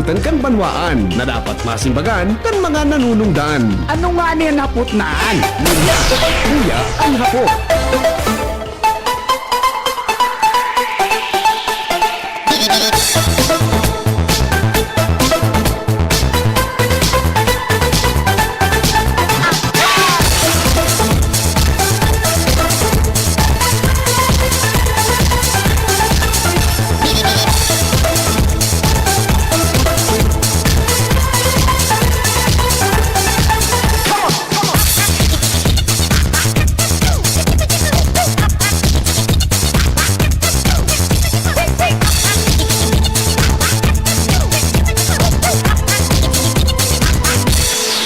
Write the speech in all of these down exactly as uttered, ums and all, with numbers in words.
Kan banwaan na dapat masimbagan kan mga nanunungdan. Ano nga niyan hapot na an? Uya, uya, ang hapot.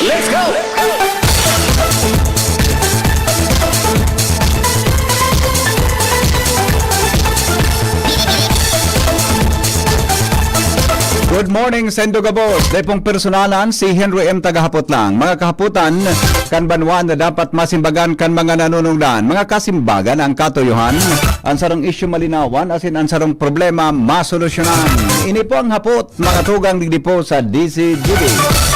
Let's go! Good morning, Sendo Gabos. Dai pong personalan, si Henry M. Tagahapot lang. Mga kahapotan kan banwa na dapat masimbagan kan mga nanunungdan. Mga kasimbagan ang katuyohan, ang sarong isyu malinawan, asin ang sarong problema masolusyonan. Ini po ang hapot, mga tugang digdi po sa D C G B.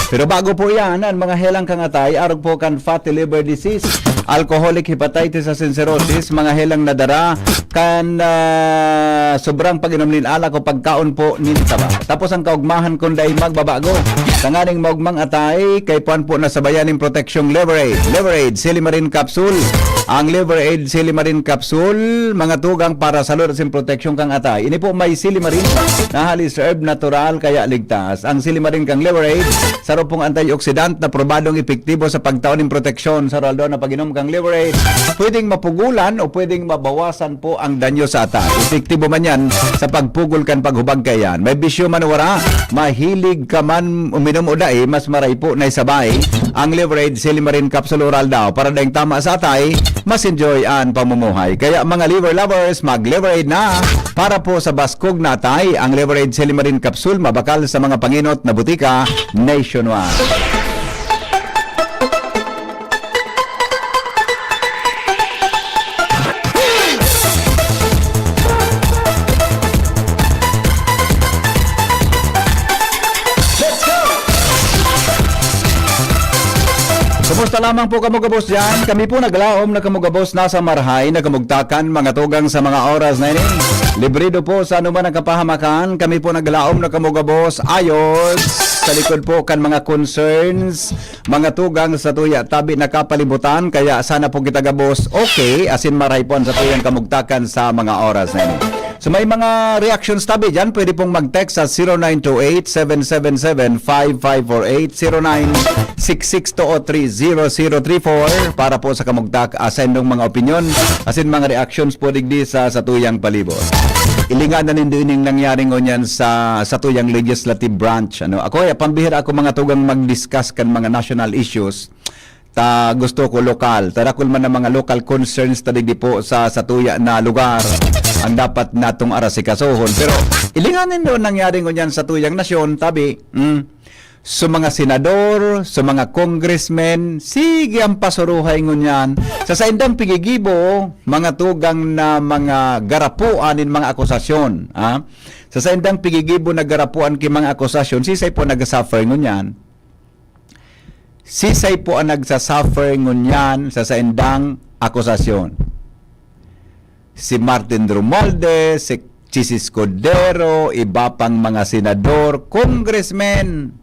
Pero bago po yan, ang mga helang kangatay, arog po kan fatty liver disease, alcoholic hepatitis asin cirrhosis, mga helang nadara kan, ah, sobrang pag-inom nin alak o pagkaon po nin taba. Tapos ang kaugmahan kun dai magbabago. Tanganing maugmang atay, kaipuhan po na sabayan nin proteksyong Liver Aid. Liver Aid, Silimarin Capsule. Ang Liver Aid, Silimarin Capsule, mga tugang para sa salud asin proteksyon kang atay. Ini po may silimarin na halis herb natural kaya ligtas. Ang silimarin kang Liver Aid, saro pong antioxidant na probadong epektibo sa pagtao nin proteksyon sa aldaw-aldaw na pag-inom kang Liver Aid. Pwedeng mapugulan o pwedeng mabawasan po ang danyo sa atay. Epektibo man yan sa pagpugol kan paghubag kaiyan. May bisyo man o wara, mahilig ka man uminom o dai, mas maray po na isabay ang Liver Aid Silimarin Capsule Oral daw para daing tama sa atay, mas enjoy an pamumuhay. Kaya mga liver lovers, mag Liver Aid na para po sa baskog na atay. Ang Liver Aid Silimarin Capsule mabakal sa mga pangenot na butika nationwide. Kumusta lamang po kamo gabos diyan? Kami po naglaom na kamo gabos nasa marahay na kamugtakan, mga tugang, sa mga oras na ini. Librido po sa anuman ang kapahamakan, kami po naglaom na kamo gabos ayos sa likod po kan mga concerns, mga tugang, sa tuya tabi nakapalibutan, kaya sana po kita gabos okay, asin marahay po an satuyang kamugtakan sa mga oras na ini. So may mga reactions tabi diyan, pwede pong mag-text sa zero nine two eight, seven seven seven, five five four eight, zero nine six six two o three zero zero three four para po sa kamugtak, ah, sa indong mga opinyon, asin mga reactions po digdi sa satuyang palibot. Ilingan na nindo ining nangyari ngunyan sa satuyang legislative branch. Ano? Ako, eh, pambihira ako mga tugang mag-discuss kan mga national issues. Ta gusto ko lokal. Ta dakul man ang mga local concerns ta digdi po sa, sa tuya na lugar ang dapat natong arasikasohon. Pero ilingan nindo nangyari ngunyan sa tuyang nasyon, tabi. Mm. Sa mga senador, sa mga congressmen, sige ang pasuruhay ngunyan. Sa saindang pigigibo, mga tugang na mga garapuan nin mga akusasyon, ha? Sa saindang pigigibo na garapuan ki mga akusasyon, sisay po nagsasuffer ngunyan? Sisay po ang nagsasuffer ngunyan sa saindang akusasyon? Si Martin Romualdez, si Chiz Escudero, iba pang mga senador, congressmen.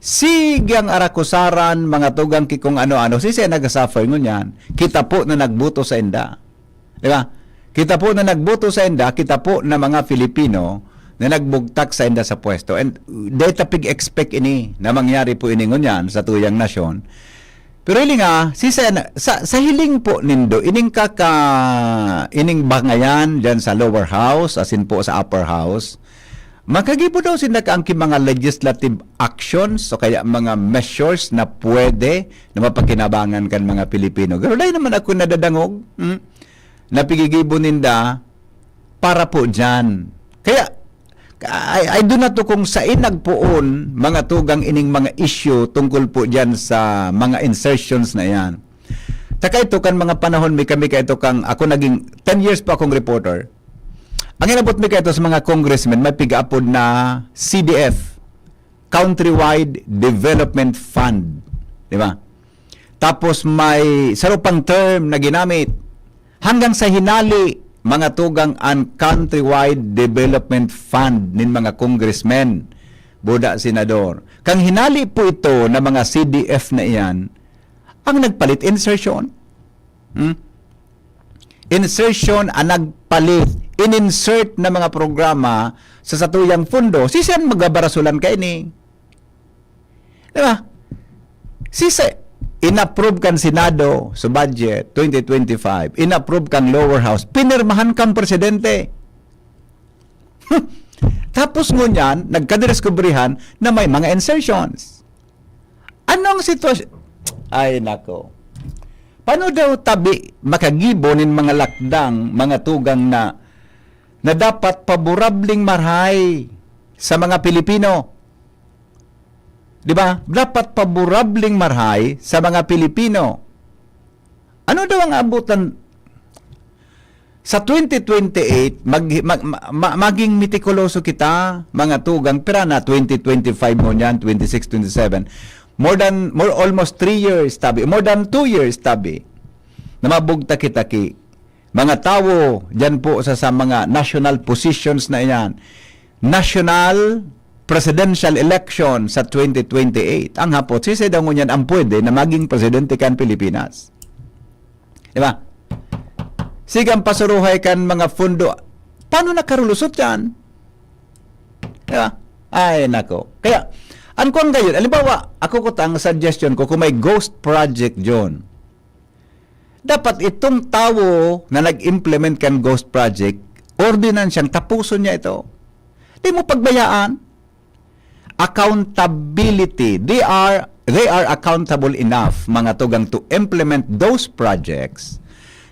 Sige ang arakusaran, mga tugang ki kung ano-ano. Sisay nagsasuffer ngunyan? Kita po na nagboto sainda. Di ba? Kita po na nagboto sainda, kita po na mga Filipino na nagbugtak sainda sa pwesto. And dai ta pig-expect ini na mangyari po ini ngunyan sa tuyang nasyon. Pero hili nga, si sa, sa, sa hiling po nindo, ining kaka, ining bangayan dyan sa lower house, asin po sa upper house, makagibo daw sinda kaangki mga legislative actions o kaya mga measures na pwede na mapakinabangan kan mga Pilipino. Pero dai naman ako nadadangog, hmm? Napigigibo ninda para po dyan. Kaya, I, I do not know kung sain nagpoon mga tugang ining mga issue tungkol po dyan sa mga insertions na yan. Saka ito kan mga panahon, may kami ka ito kang, ako naging ten years pa akong reporter. Ang inabot mi kaito sa mga congressmen, may pig-apod na C D F. Countrywide Development Fund. Di ba? Tapos may saro pang term na ginamit. Hanggang sa hinali, mga tugang, an Countrywide Development Fund nin mga congressmen, buda senador. Kang hinali po ito na mga C D F na iyan, ang nagpalit insertion. Hmm? Insertion ang nagpalit, in-insert na mga programa sa satuyang pondo. Si saan magabarasolan kaini? Di ba? Si sa, inapprove kan Senado sa budget twenty twenty-five, inapprove kan lower house, pinirmahan kan presidente. Tapos ngunyan, nagkadiskubrihan na may mga insertions. Anong sitwasyon? Ay, nako. Paano daw tabi makagibo nin mga lakdang, mga tugang na, na dapat paborableng marhay sa mga Pilipino? Di ba? Dapat paborableng marhay sa mga Pilipino. Ano daw ang abutan sa twenty twenty-eight? Mag, mag, ma, ma, maging mitikuloso kita, mga tugang, pira na twenty twenty-five mo niyan, twenty-six, twenty-seven. More than, more, almost three years, tabi. More than two years, tabi. Na mabugta kita ki mga tawo diyan po sa, sa mga national positions na iyan. National presidential election sa twenty twenty-eight. Ang hapot, sisay daw ngunyan ang pwede na maging presidente kan Pilipinas? Di ba? Sigang pasuruhay kan mga fundo. Paano nakarulusot yan? Di ba? Ay, nako. Kaya, ang kuwan gayon, halimbawa, ako kutang suggestion ko, kung may ghost project, John, dapat itong tawo na nag-implement kan ghost project, ordinansyang tapuson niya ito. Di mo pagbayaan. Accountability. They are, they are accountable enough, mga tugang, to implement those projects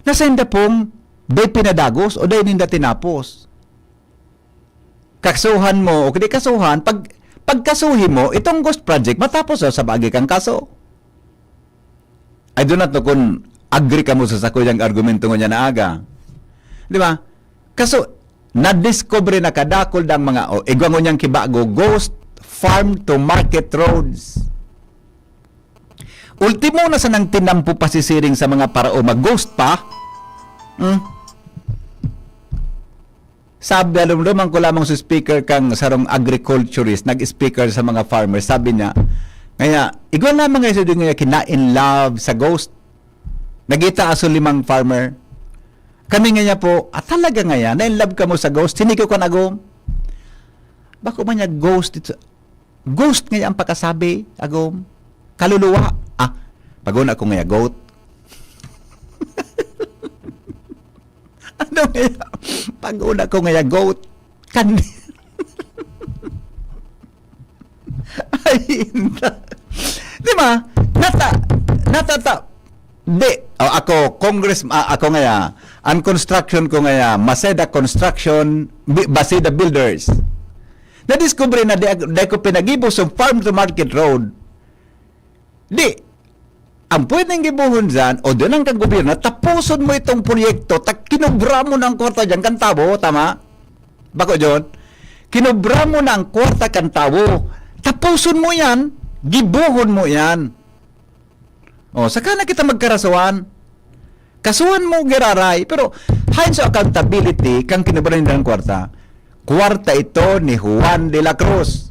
na sainda pong dai pinadagos o dai ninda tinapos. Kasuhan mo o kadi kasuhan, pag, pagkasuhi mo, itong ghost project, matapos sa, sa bagay kang kaso. I do not know kung agree kamo sa sakuyang argumento ngunyan na aga. Di ba? Kaso, nadiskubre na kadakul dang mga, o, igwa ngunyan kibago, ghost farm to market roads. Ultimo na sanang tinampo pasisiring sa mga parao, mag-ghost pa. Hmm? Sabi, alumduman ko lamang sa speaker kang sarong agriculturist, nag-speaker sa mga farmers. Sabi niya, ngaya, igwa lamang kayo sa di ngaya kina-in love sa ghost. Nagita aso limang farmer. Kami ngaya po, ah, talaga ngaya, na-in love kamo sa ghost? Hindi ko kan agom. Bako man niya ghost dito. Ghost ngaya ang pakasabi, agom. Kaluluwa. Ah, pag-una ko ngaya, goat. Ano ngaya? Pag-una ko ngaya, goat. Kan-, ay, inda. Di ba? Nata-, natata-, di, o, ako, Congress, ah, ako ngaya, ang construction ko ngaya, Maceda Construction, Bi-, Baceda Builders. Nadiskubre na di, di ko pinagibo sa farm to market road. Di, ang pwedeng gibohon dyan, o doon ang kagobyerno, tapuson mo itong proyekto, tak kinubra mo na ang kwarta dyan, kan tawo, tama? Bako, John? Kinubra mo na ang kwarta kan tawo. Tapuson mo yan, gibohon mo yan. O, saka na kita magkarasuhan. Kasuhan mo giraray, pero hayon sa accountability, kang kinubra nila ang kwarta, kwarta ito ni Juan de la Cruz.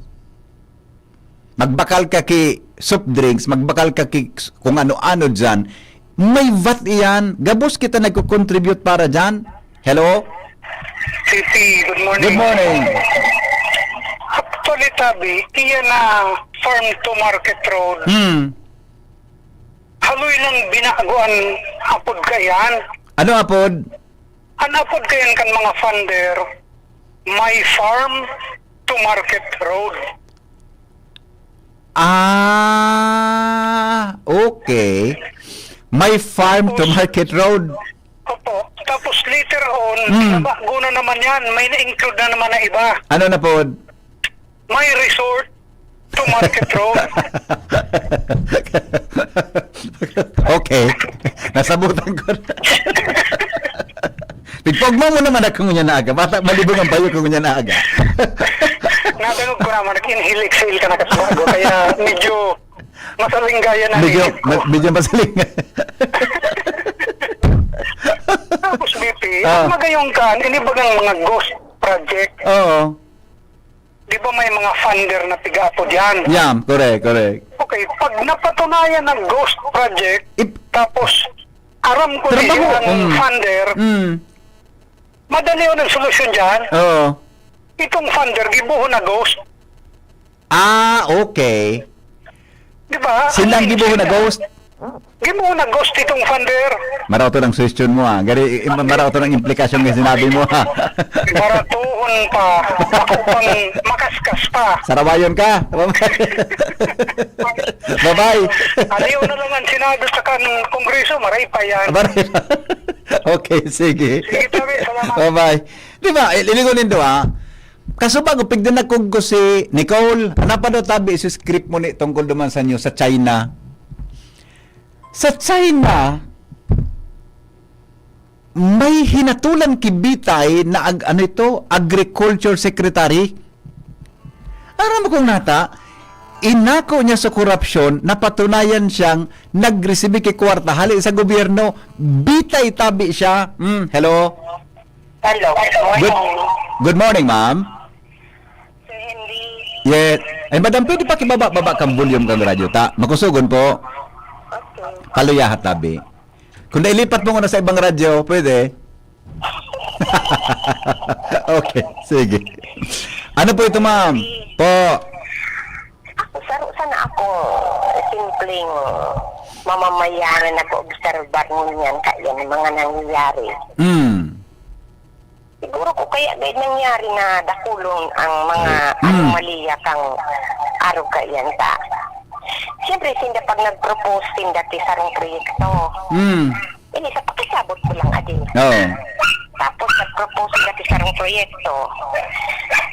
Magbakal ka ki soft drinks, magbakal ka ki kung ano-ano dyan, may vat iyan. Gabos kita nagko-contribute para dyan. Hello? Sisi, good morning. Good morning. Actually, tabi, iyan na farm to market road. Hmm. Haloy lang binagoan apod kaiyan. Ano apod? An apod kaiyan kan mga funder, may farm to market road. Ah, okay. May farm to market road. Opo. Tapos later on, Mm. nabago na naman yan. May na-include na naman na iba. Ano na pod? May resort to market road. Okay. Nasabutan ko na. Pigpogma mo naman ako ngunyan na aga. Bata, malibong ang bayo ko ngunyan na aga. Nadangog ko Tama, nag-inhale, exhale ka na kasi bago. Kaya medyo masalinggaya na ang Medyo, isip ko. ma-, medyo masaling. Tapos, B P, Ah. ang magayong kan, ini bagang mga ghost project. Oo. Di ba may mga funder na piga-apo diyan? Yeah, correct, correct. Okay, pag napatunayan na ghost project, Ip- tapos aram ko Trabaho, di ang mm. funder, Mm. madali yun ang solusyon dyan. Oo. Itong funder, gibuho na ghost. Ah, okay. Di ba? Sila ang Ang gibuho na sila. ghost? Gibuho na ghost itong funder. Maraot ang suggestion mo, ah. Gari, i-, maraot ang implikasyon ng sinabi mo, ha? Baratuhon pa. Ako pang makaskas pa. Sarawayon ka. Bye-bye. Aliw na lang ang sinabi sa kan Kongreso, maray pa yan. Maray. Okay, sige. Sige, tabi, salamat. Bye-bye. Di ba, il-, iligon nindo, ha? Kasubag, pigdi na kog ko si Nicole. Ano pa daw tabi sa script mo ni tungkol duman sa inyo sa China? Sa China, may hinatulan ki bitay na ag-, ano ito, agriculture secretary. Aram mo kung nata, inako niya sa korupsyon, napatunayan siyang nagresibi ki kwarta hali sa gobyerno. Bitay tabi siya. Hmm, hello? Hello, good Good, morning. Good morning, ma'am. Sir Henry. Yes. Ay, madam, pwede pa kibaba-baba kang volume kang radyo, ta? Makusugon po. Okay. Paluyahat tabi. Kung nailipat mo na sa ibang radyo, pwede? Okay, sige. Ano po ito, ma'am? Po. Ako, saro sana ako, simpleng mamamayan na nag-oobserbar ngunyan, kaya ng mga nangyayari. Mm. Siguro ko kaya gayud nangyari na dakulon ang mga Mm. anomalya kang arog kaiyan ta. Siyempre, sinda pag nag-propose, sinda ti sarong proyekto. Mm. Ini sa pakisabot ko lang, adi. Oo. Tapos, nag-propose sinda ti sarong proyekto.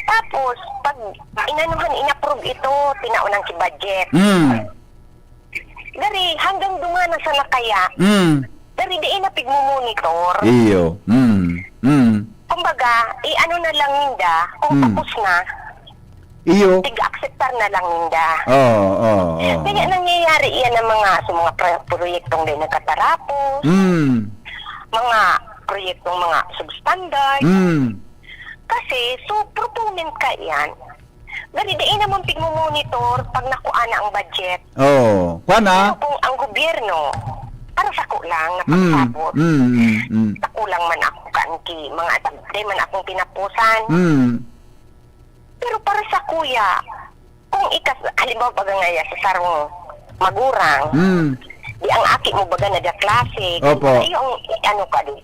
Tapos, pag inanuhan, inapprove ito, tinaon ang ki-budget. Mm. Gari, hanggang duman na sana kaya. Mm. Gari, di na pigmumonitor. Iyo. Mm. Mm. Kumbaga, i-ano na lang ninda, kung Mm. tapos na, Iyo. tig-akseptar na lang ninda. Oo, oo, oo. Kaya nangyayari iyan ang mga, sa mga pro-, proyektong di nagkatarapos, Mm. mga proyektong mga substandard. Mm. Kasi, so, proponent ka iyan. Gari, di naman pigmumonitor pag nakuha na ang budget. Oo. Kuha na. Pero kung ang gobyerno, para sako lang, Mm, napasabot. mm, mm, mm. Sako lang man ako kan ki, mga, di man akong pinapusan. Mm. Pero para sa kuya, kung ikas-, halimbawa, baga ngaya sa sarong magurang, Mm. di ang aki mo baga nagkaklase, Opo. Iyo ang, ano ka di.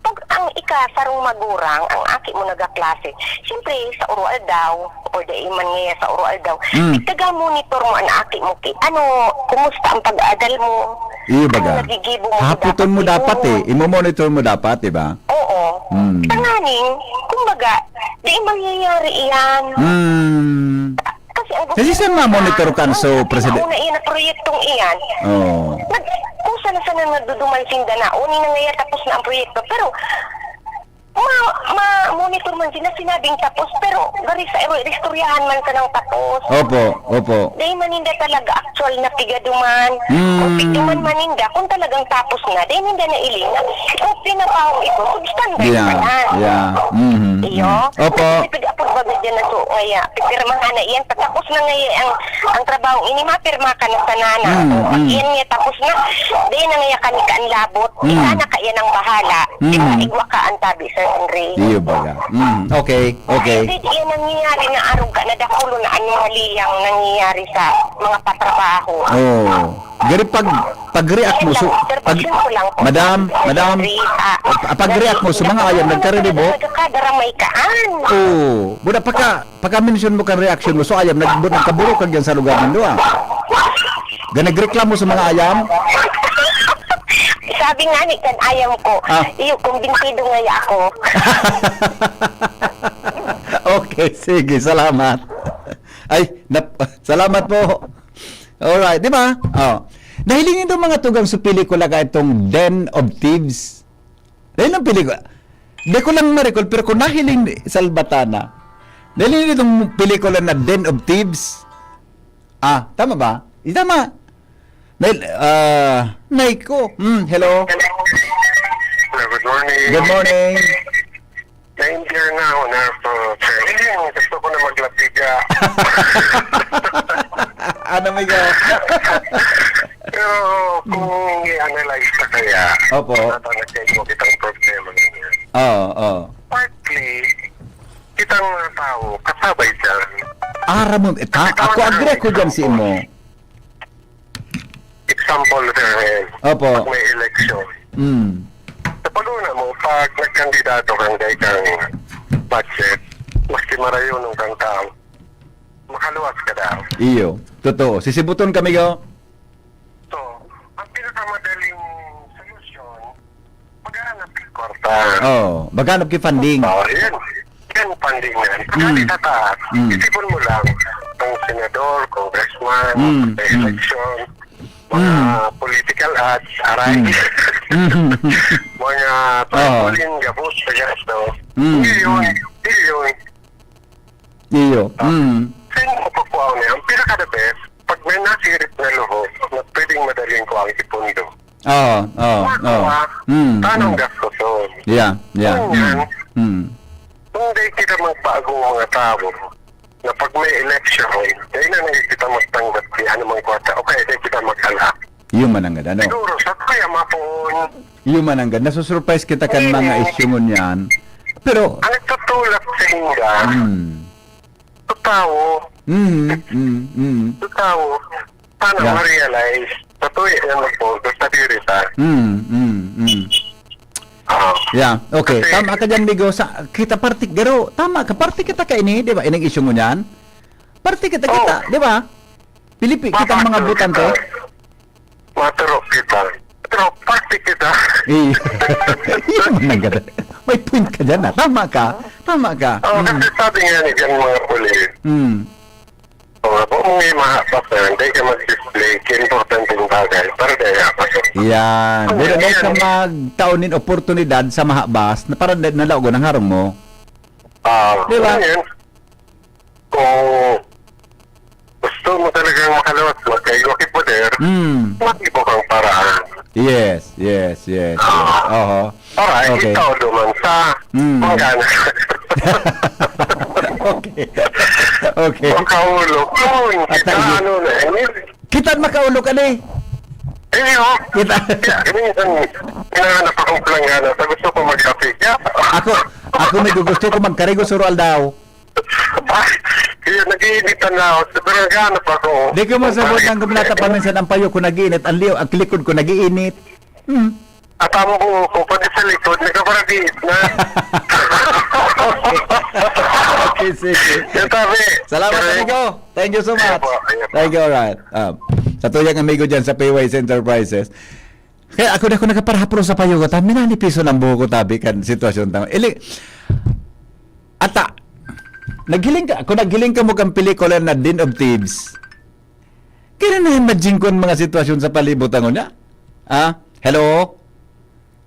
Pag ang ika sarong magurang, ang aki mo nagkaklase, siyempre, sa uro aldaw, o di man ngaya sa uro aldaw, Mm. taga-monitor mo ang aki mo, ki-, ano, kumusta ang pag-aaral mo? Iyo baga. Ano nagigibo mo sa Haputon mo dapat dapat mo? eh. Imo-monitor mo dapat, di ba? Oo. Mm. Tanganing, kumbaga, di mangyayari iyan. Mm. Kasi ang Kasi gobyerno saan mamonitor na, kan so, ang President? Una iyan na proyektong iyan. Oo. Nag-, kung saan-saan na nagduduman sinda na, uni na ngaya tapos na ang proyekto. Pero, ma-, ma-monitor man sila, sinabing tapos, pero gari sa ero, istoryahan man sanang tapos. Opo, opo. Dahil man hindi talaga actual na pigaduman. Mm. Kung pigaduman man ninda, kung talagang tapos na, dahil ninda na ilingan. Kung pinabaho ito, substandard Yeah, pa na. yeah. Mhm, Iyo? mhm. Opo. May pag-apod ba dyan na so, ngaya, pipirmahan na iyan. Patapos na ngaya ang, ang trabaho, ini mapirma ka na sa nana. Mm, O, pag mm. iyan niya tapos na, di na ngaya kami kaanlabot. Mm. Ika na kaya nang bahala. Mm. Di ba, igwa ka ang tabi, Sir Henry? Iyo baga. Mm, okay, okay. Ay, di, iyan nangyayari na arog ka, na dakulo na anomaliyang nangyayari sa mga patrabaho. Oh. Gari pag, pag-react mo, so, pag, Observation ko lang po. Madam, madam, Henry, ah, pag, pag-react mo, so, mga ayam, nagkariribo? Nagkakadaramay kaan. Oo. Buda, pagka, pagka-mention mo kan reaction mo, so ayam, nag-, nagkaburok ka dyan sa lugar nindo, ah. Ga nagreklamo sa mga ayam? Sabi nga ni kan ayam ko, Ah. "Iyo, kumbinsido ngaya ako." Okay, sige, salamat. Ay, nap-, salamat po. Alright, di ba? Oh. Nahiling itong mga tugang sa pelikula ka itong Den of Thieves. Dahil ang pelikula, di ko lang ma-recall, pero kung nahiling ni Salvatana, Dahil yun itong pelikula na Den of Thieves. Ah, tama ba? Eh, tama. Dahil, ah, Nay ko. Hmm, hello. Hello, good morning. Good morning. Na-endear nga ako na po. Gusto ko na maglapig ah. Ano, amigo? Pero kung i-analyze ka kaya, Opo. Natanag kayo mo kitang problema ninyo. Oo, oo. Partly, kitang mga tao, kasabay dyan. Aram mo, eh, ta- ako agree ko dyan si mo. Example, sir, eh, Opo. Pag may election, Mm. sa pag-una mo, pag nagkandidato kang day kang budget, maski marayunon kang tao, makaluwas ka daw. Iyo. Totoo. Sisibuton kami, go. So, ang pinakamadaling solusyon, maghanap ng kwarta. Oh, maghanap ki funding. Oh, yan. Yan, funding na. Mm. Kasi sa taas, Mm. isipon mo lang, ang senador, congressman, Mm, sa mm. election, mga Mm. political ads, aray. Mm. Mm. Mga Oo. tarpaulin, gabos, sa gasto. Mm, Milyon, mm. milyon. Iyo. Mm. Saan mo kukuha niya? Ang pinaka-the best, pag may nasirit na loob na pwedeng madaling kuha ang ipondo. Oo, oo, oo. Makuha, Mm, tanong mm. gastuson. Yeah, yeah. Kung yan, Mm. Mm. kung di kita magbago mga tao, na pag may election, dahil na hindi kita magtanggap di ano mang kwarta, o kaya di kita mag-alak. Iyo man ang ganda, no? Siguro, sa kaya mapon, Iyo man ang ganda. Nasusurprise kita kan mga issue ngunyan. Pero, ang nagtutulak sa inda, mm. sa tao, Mm, mm, mm. sa tao, sana Yeah. ma-realize, sa tuwi na magboto, sa diri ta. Mm, mm, mm. Ah, Yeah, okay. Kasi- Tama ka dyan, Migo. Sa, kita parte, garo, tama ka. Parte kita kaini, di ba? Ining issue ngunyan. Parte kita, Oh. kita, di ba? Pilipi, kitang mga botante. Maturo kita. Pero parte kita. Eh, yun ang ganda. May point ka dyan, ah. Tama ka. Tama ka. Oh, Mm. kasi sabi nga ni dyan mga pulis, Mm. kung ako mong imahapas na, hindi ka mag-display, importanteng bagay, para dahil ako. Yan. Ano Pero dahil yan? ka magtaon nin oportunidad sa mahabas, na parang na- nalaog ang harong mo. Ah, Di ba? Ano yan? Kung gusto mo talagang makaluwas, magkaigwa kay poder, Mm. mag-iba kang paraan. Yes, yes, yes, yes. Oho. Para Okay. ikaw duman sa Mm. manggana. Okay. Okay. Makahulog. Yun, At kita tayo- ano na, eh. Kita makaulog, ali. Eh, yun. Kita. Kaya, minsan, hinahanap akong planggana. Sa gusto ko mag-kape. Kaya, Ako, ako may gusto ko magkarigo suro aldaw. Kaya nag-iinitan na ako. Pero naghahanap ako. Di ko masabot ang gumlata pa minsan ang payo ko nag-iinit, ang liyo, ang likod ko nag-iinit. Hmm. At ang buho ko, pati sa likod, nagkaparagiit na. Okay, sige. Yung sabi, Salamat, eh, amigo. Thank you so much. Ayan po, ayan po. Thank you, alright. Um, sa tuyang amigo dyan sa Paywise Enterprises. Kaya ako na ako nagkaparahapro sa payo ko, ta, minanipiso ng buho ko, tabi, kan sitwasyon ta. Ili, ata, naghiling ka, kung naghiling ka mo kang pelikula na Den of Thieves, kaya na imagine ko ang mga sitwasyon sa palibot ang niya. Ah, hello?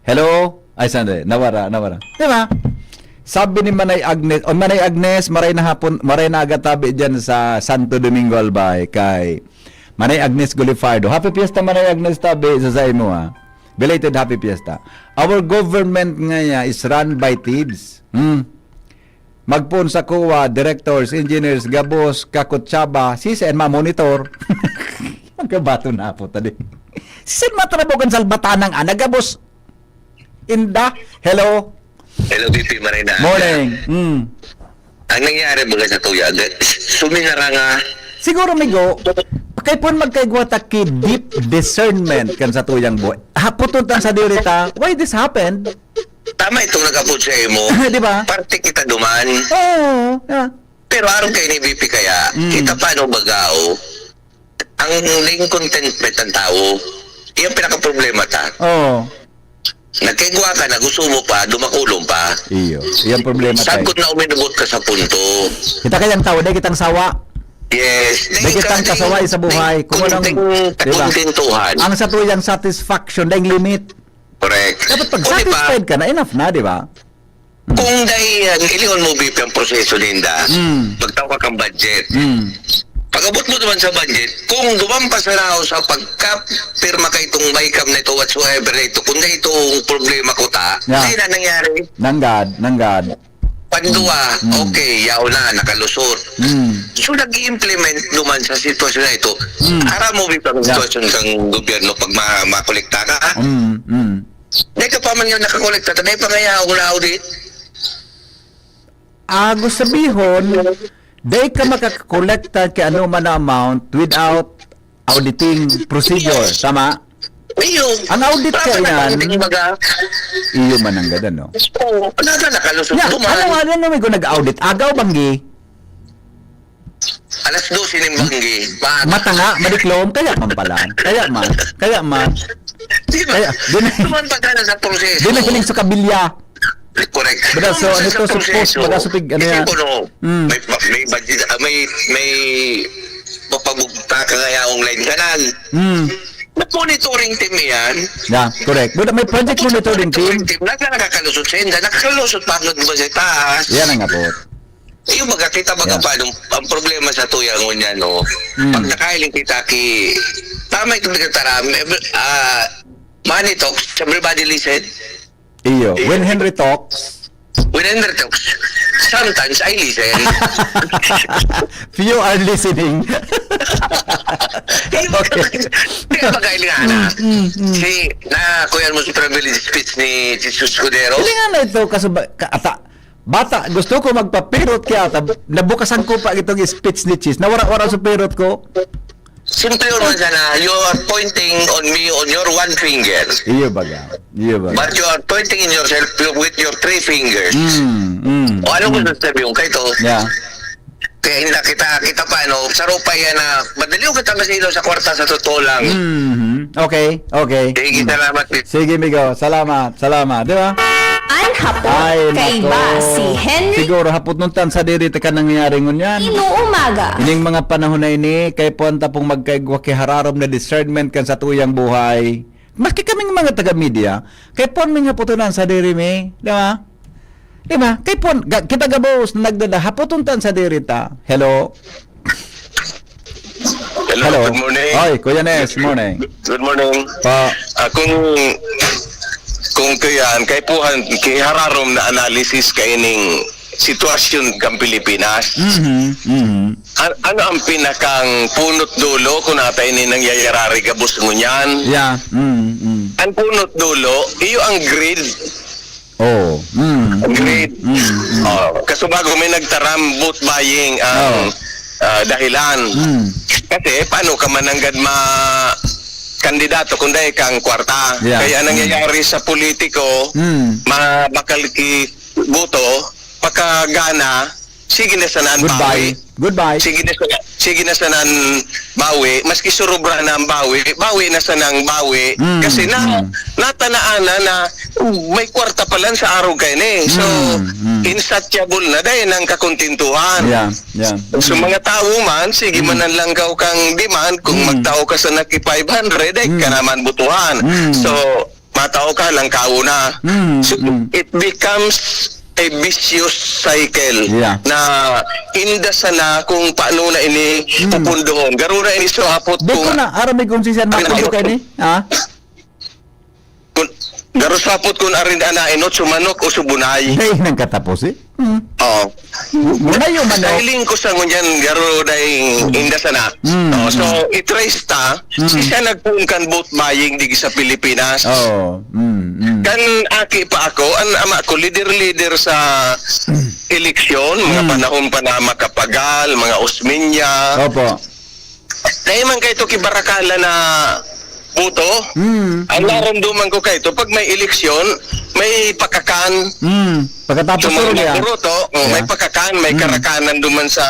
Hello? Ay, sandali. Nawara, nawara. Di ba? Sabi ni Manay Agnes, o Manay Agnes, maray na hapon, maray na aga tabi dyan sa Santo Domingo, Albay, kay Manay Agnes Gulifardo. Happy Fiesta, Manay Agnes, tabi sa saimo, ha. Belated Happy Fiesta. Our government ngaya is run by thieves. Hmm. Magpoon sa kuwa, directors, engineers, gabos, kakutsaba, sisen ma-monitor. Magkabato na po, tali. Sisen matrabaho kan salbatanang ana, gabos. Inda, hello. Hello, B P Marina. Morning. Mm. Ang nangyari baga sa tuya, ga- suminara nga, Siguro, migo, kay pon magkaigwa ta ki deep discernment kan sa tuyang buhay. Haputon tan sa diri ta, why this happened? Tama itong nag-apod sa imo. Di ba? Parte kita duman. Oo. Yeah. Pero aron kay ni B P kaya, Mm. kita pa no bagao, ang naging contentment ng tao, yung pinaka-problema ta. Oo. Nagkaigwa ka na, gusto mo pa, dumakulong pa. Iyo. Yan problema tayo. Sagot na uminubot ka sa punto. Kita kayang tao, dahil kitang sawa. Yes. Dahil kitang kasaway sa buhay. Kung anong, Kunting di ba? Kuntintuhan. Ang sa tuyang satisfaction, dahil limit. Correct. Dapat pag O, di ba? Satisfied ka na, enough na, di ba? Kung dai yan, ilingon mo, B P, ang proseso ninda. Mm. Pagtawa kang budget. Mm. Pag-abot mo naman sa budget, kung duman pa sa raw sa pagkapirma ka itong BICAM na ito, whatsoever na ito, kung dai itong problema ko ta, Yeah. dai na nangyari. Nanggad, nanggad. Pandua, Mm. okay, yaw na, nakalusot. Mm. So, nag-i-implement duman sa sitwasyon na ito. Mm. Aram mo, B P, ang Yeah. sitwasyon kang gobyerno pag ma-, makolekta ka? Mm, mm. Dai ka pa man nga nakakolekta, dai pa nga yaw na audit. Ah, gusto sabihon, dai ka makakolekta ki ano man na amount without auditing procedure, tama? Iyo. Ang audit Tama kainan, na, hindi baga. iyo man ang gada, no? Oo, wala na, nakalusot Nya, duman. ano, ano, ano may nag-audit? Agaw, banggi? Alas dose nin banggi, maaga. Mata nga, madiklom, kaya man pala. Kaya man, kaya man. Di ba? Kaya, di na, Duman pa ka na sa proseso. di na hiling sa kabilya. Correct. Bada, so, Duman ano sa to, sa proseso. post, bada, sa pig-, ano Isip yan? ko, no, Mm. may, may budget, ah, may, may mapabugta ka kaya online kanal. Mm. May monitoring team yan. Yeah, correct. Bada, may project Tapos monitoring team. monitoring team, nagka-, nakakalusot sa inda, nakakalusot pa hanggang ba sa taas? Yan ang abot. Yung baga, kita baga Yeah. pa, nung, ang problema sa tuya ngunyan, no? Mm. Pag nakahiling kita ki, tama itong nagtatara, may, ah, money talks, everybody listen. Iyo. Iyo. When Henry talks. When Henry talks, sometimes I listen. Few are listening. Yung Okay. Kaya baga, Eliana, Mm, mm, mm. si, na, kuya mo si privilege speech ni Jesus Escudero? Hindi nga na ito, kaso ba, ka, ata, bata, gusto ko magpapirot kaya ata, nabukasan ko pa itong speech ni Chis. Nawara-wara sa pirot ko. Simple yun man sana, you are pointing on me on your one finger. Iyo baga. Iyo baga. But you are pointing in yourself with your three fingers. Mm, mm, O ano mm. gusto sabihin ko ito? Yeah. Kaya hindi kita, kita pa, no? Sa rupa yan na, madali ko kita masilaw sa kwarta sa totoo lang. Mm-hmm. Okay, okay. Sige, Mm. salamat. Sige, migo. Salamat, salamat. Di ba? An hapot Ay, kaiba nako. si Henry Siguro hapot nung tan sa diri ta ka nangyayari ngunyan. Ino Umaga. Ining mga panahon na ini, kay puwan ta pong magkaigwa ki hararom na discernment kan sa tuyang buhay. Maski kaming mga taga-media, kay puwan ming hapoton an sa diri mi, di ba? Di ba? Kay puwan, ga-, kita gabos na nagdada, hapoton tan sa diri ta. Hello? Hello, Hello. good morning. Oy, Kuya Nes, morning. Good, good morning. Pa. Ah, kung, kung kuyan, kay puhan, kay hararom na analysis kaining sitwasyon kan Pilipinas. Mhm, mhm. An-, ano ang pinakang punot dulo kung ata ini nangyayari gabos ngunyan? Yeah, mm, mm. Ang punot dulo, iyo ang greed. Oh, mm, Agreed. mm, mm, mm. Oh, kaso bago may nagtaram, vote buying ang, Oh. ah, dahilan. Mm. Kasi paano ka mananggad ma-, kandidato kung dahil kang kwarta? Yeah. Kaya Mm. nangyayari sa politiko, Mm. mabakal ki boto, pagkagana, sige na sana ang Goodbye. bawi. Goodbye. Sige na sana, sige na sana ang bawi. Maski surubra na ang bawi, bawi na sana ang bawi. Mm, Kasi na, mm. natanaan na, na, uh, may kwarta pa lang sa araw kayo ni. So, Mm, mm. insatiable na dahil ng kakuntintuhan. Yeah, yeah. So, Mm. mga tao man, sige Mm. man ang langkaw kang demand, kung Mm. magtao ka sa naki five hundred, ay Mm. ka naman butuhan. Mm. So, matao ka, langkaw na. Mm, So, mm. it becomes a vicious cycle Yeah. na inda sana kung paano na ini Mm. pupundohon. Garo na ini sa hapot Di kung ko na, aram may kung si Sir Mac Ano? Kundo kayo ni? Ha? Kun, garo sa hapot kung arin ana inot, sumanok o subunay. Dahil nang katapos eh. Mm. Oo. Muna yung manok. Nahiling ko sa ngunyan, garo dahil Mm. inda sana. Mm, Oh, so, mm. i-trace ta, Mm. si siya nagpuon kan vote buying digi sa Pilipinas. Oo. Mm, mm. Kan aki pa ako, ang ama ko, leader-leader sa Mm. eleksyon, mga Mm. panahon pa na Macapagal, mga Osmeña. Opo. Dahil man kayo to kibarakala na buto, Mm, ang mm. naramdaman ko kayo to, pag may eleksyon, may pakakan. Mm. Pagkatapos Sa mga turong yan. buruto, oh, may Yeah. pakakan, may Mm. karakanan duman sa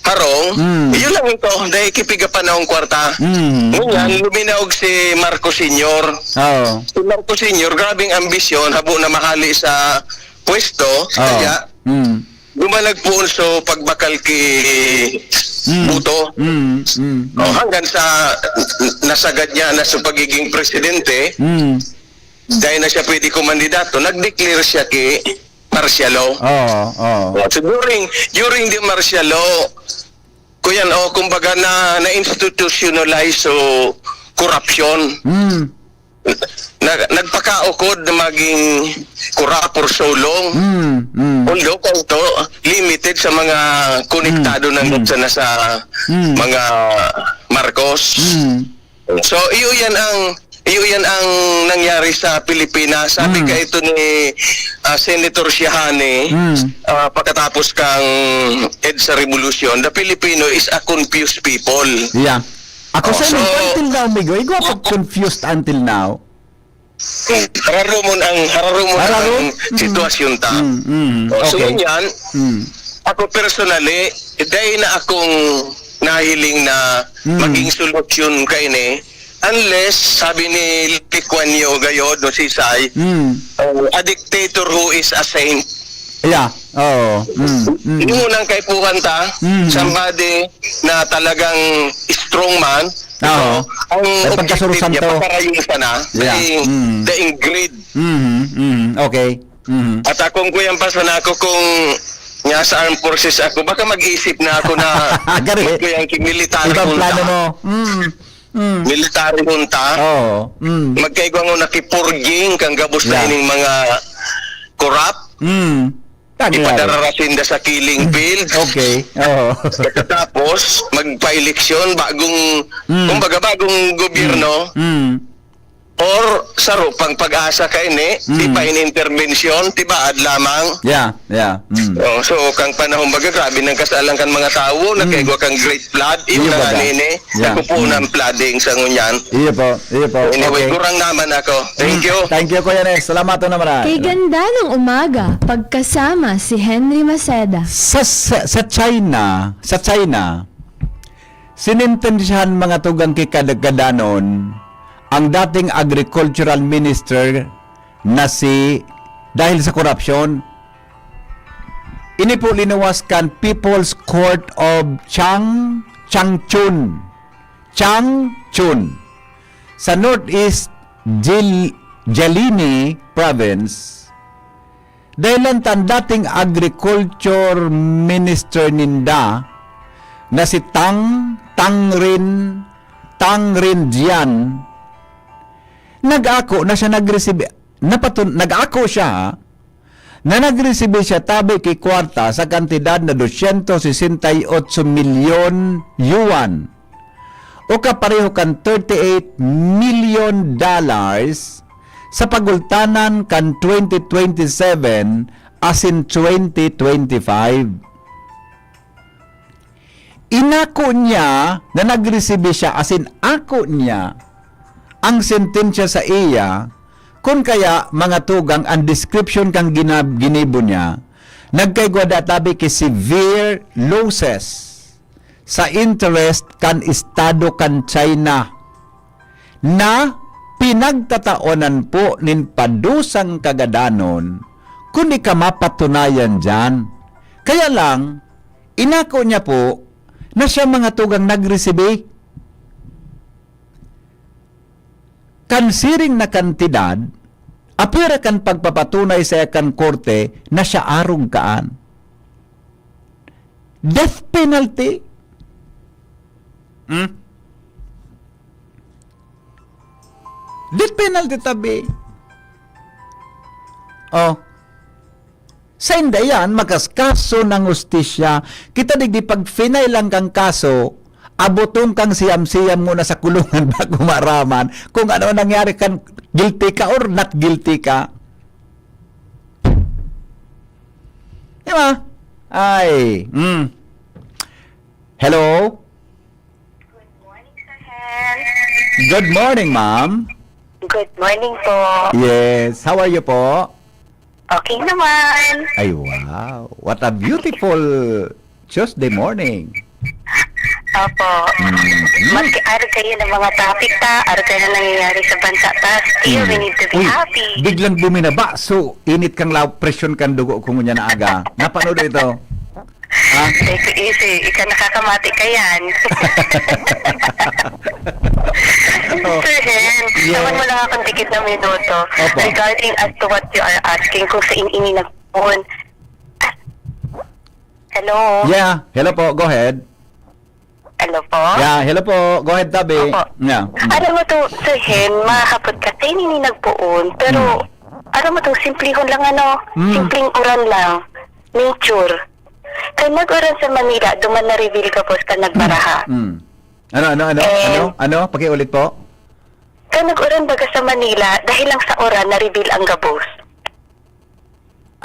harong. Mm. Yun lang ito, dahil kipiga pa na ang kwarta. Mm, Ngayon, mm. luminaog si Marcos Senior. Oo. Si Marcos Senior, grabing ambisyon, habo na mahali sa pwesto. Oo. Kaya, Mm. duman nagpuon so pagbakal ki Mm. Buto. Mm, mm, Oh, mm. hanggang sa nasagad niya na sa pagiging presidente, Mm. dahil na siya pwede kumandidato, nag-declare siya ki martial law. Oo, oo. So, during, during the martial law, kuyan, oh, kumbaga na, na-institutionalize so corruption. Mm. Na, nagpakaukod na maging corrupt for so long. Mm, mm. Although, kanto, limited sa mga konektado Mm, ng mm. sa, na sa Mm. mga Marcos. Mm. So, iyo yan ang, iyo yan ang nangyari sa Pilipinas. Sabi Mm. ka ito ni, ah, Senator Shihani, Mm. ah, pagkatapos kang EDSA Revolution, "The Filipino is a confused people." Yeah. Ako Oh, sa so until now, Migo, igwa pa confused until now. Hararumon ang, hararumon Hararum? ang Mm. sitwasyon ta. Mm, mm. Oh, so, Okay. ngunyan, Mm. ako personally, dai na akong nahiling na Mm. maging solusyon kaini, unless, sabi ni Lee Kuan Yew gayod, no, si Sai, Mm. uh, "A dictator who is a saint." Yeah. Oo. Mm, mm. Yung unang kaipuhan ta, Mm. somebody na talagang strong man, Oo. ang May objective pagkasurusan niya, to. Paparayon sana, Yeah. daing, Mm. daing greed. Mhm, mhm. Okay. Mhm. At akong kuya, pa sana ako kung nga sa armed forces ako, baka mag-isip na ako na Gari. Kuya, military Ibang junta. plano mo. Mm. Mm. Military junta. Oo. Mm. Magkaigwa nga nakipurging kang gabos na Yeah. ining mga corrupt. Mm. Tagi nga rin. Ipadararasin da sa killing field. Okay. Oo. Pagkatapos, magpa-eleksyon, bagong, Mm. kumbaga, bagong gobyerno. Mm. Mm. Or saro pang pag-asa kaini, Mm. di pa in intervention, tibaad lamang. Yeah, yeah. Mm. Oh, so, kang panahon baga, grabe nang kasalan kan mga tawo, Mm. nakaigwa kang great flood, iyo Iyo na nga baga. nini, Yeah. nakupunan Mm. flooding sa ngunyan. Iyo po, iyo po. Anyway, Okay. gurang naman ako. Thank Mm. you. Thank you, Kuya Nes. Salamat na maray. Kay ganda ng umaga, pagkasama si Henry Maceda. Sa, sa, sa China, sa China, sinentensyahan mga tugang kikadagadanon ang dating agricultural minister na si, dahil sa korupsyon. Ini po linuwas kan People's Court of Chang, Changchun. Changchun. Sa Northeast Jil-, Jiangxi Province, dahilan ta an dating agriculture minister ninda na si Tang, Tang Rin, Tang Rin Jian, nag-ako na siya nagresibi, napatun-, nag-ako siya, ha, na nagresibi siya tabi ki kwarta sa kantidad na dosyentos sesenta y otso milyon yuan, o kapareho kan thirty-eight million dollars, sa pagultanan kan twenty twenty-seven asin twenty twenty-five. Inako niya na nagresibi siya, asin ako niya ang sentensya sa iya, kun kaya, mga tugang, ang description kan ginab-, ginibo niya, nagkaigwa da tabi ki severe losses sa interest kan Estado kan China na pinagtataonan po nin padusang kagadanon, kundi ka mapatunayan diyan. Kaya lang, inako niya po na siya mga tugang nagresibi kan siring na kantidad, apwera kan pagpapatunay sa kan korte na siya arog kaan. Death penalty? Hmm? Death penalty tabi. Oh. Sa inda yan, makaskaso ng hustisya. Kita digdi pag-final lang kang kaso, abotong kang siyam-siyam muna sa kulungan bago maaraman kung ano nangyari kan guilty ka or not guilty ka. Di ba? Ay, mm. Hello? Good morning, Sir Hen. Good morning, ma'am. Good morning po. Yes. How are you po? Okay naman. Ay, wow. What a beautiful Tuesday morning. Opo. Mm. Mag-, arog kayo ng mga topic ta, arog kayo ng nangyayari sa bansa ta. Still, Mm. we need to be Uy, happy. Biglang buminaba. So, init kang law, presyon kang dugo kung unya na aga. Napanood ito? Ha? Take it easy. Ika nakakamati ka yan. Oh. Sir Hen, Yes. naman mo lang akong dikit na minuto. Opo. Regarding as to what you are asking, kung sa in-, ini nag-, nagpoon. Ah, hello? Yeah, hello po. Go ahead. Hello po? Yeah, hello po. Go ahead, Tabi. Opo. Yeah. Mm. Alam mo to, Sir Hen, mahapot ka, kayo nini nagpoon. Pero, Mm. alam mo to, simplihon lang ano, Mm. simpleng uran lang. Nature. Kaya nag-uran sa Manila, duman na-reveal gabos ka nagbaraha. Mm. Ano, ano, ano? And Ano? Ano? Pakiulit po? Kaya nag-uran baga sa Manila, dahil lang sa uran, na-reveal ang gabos.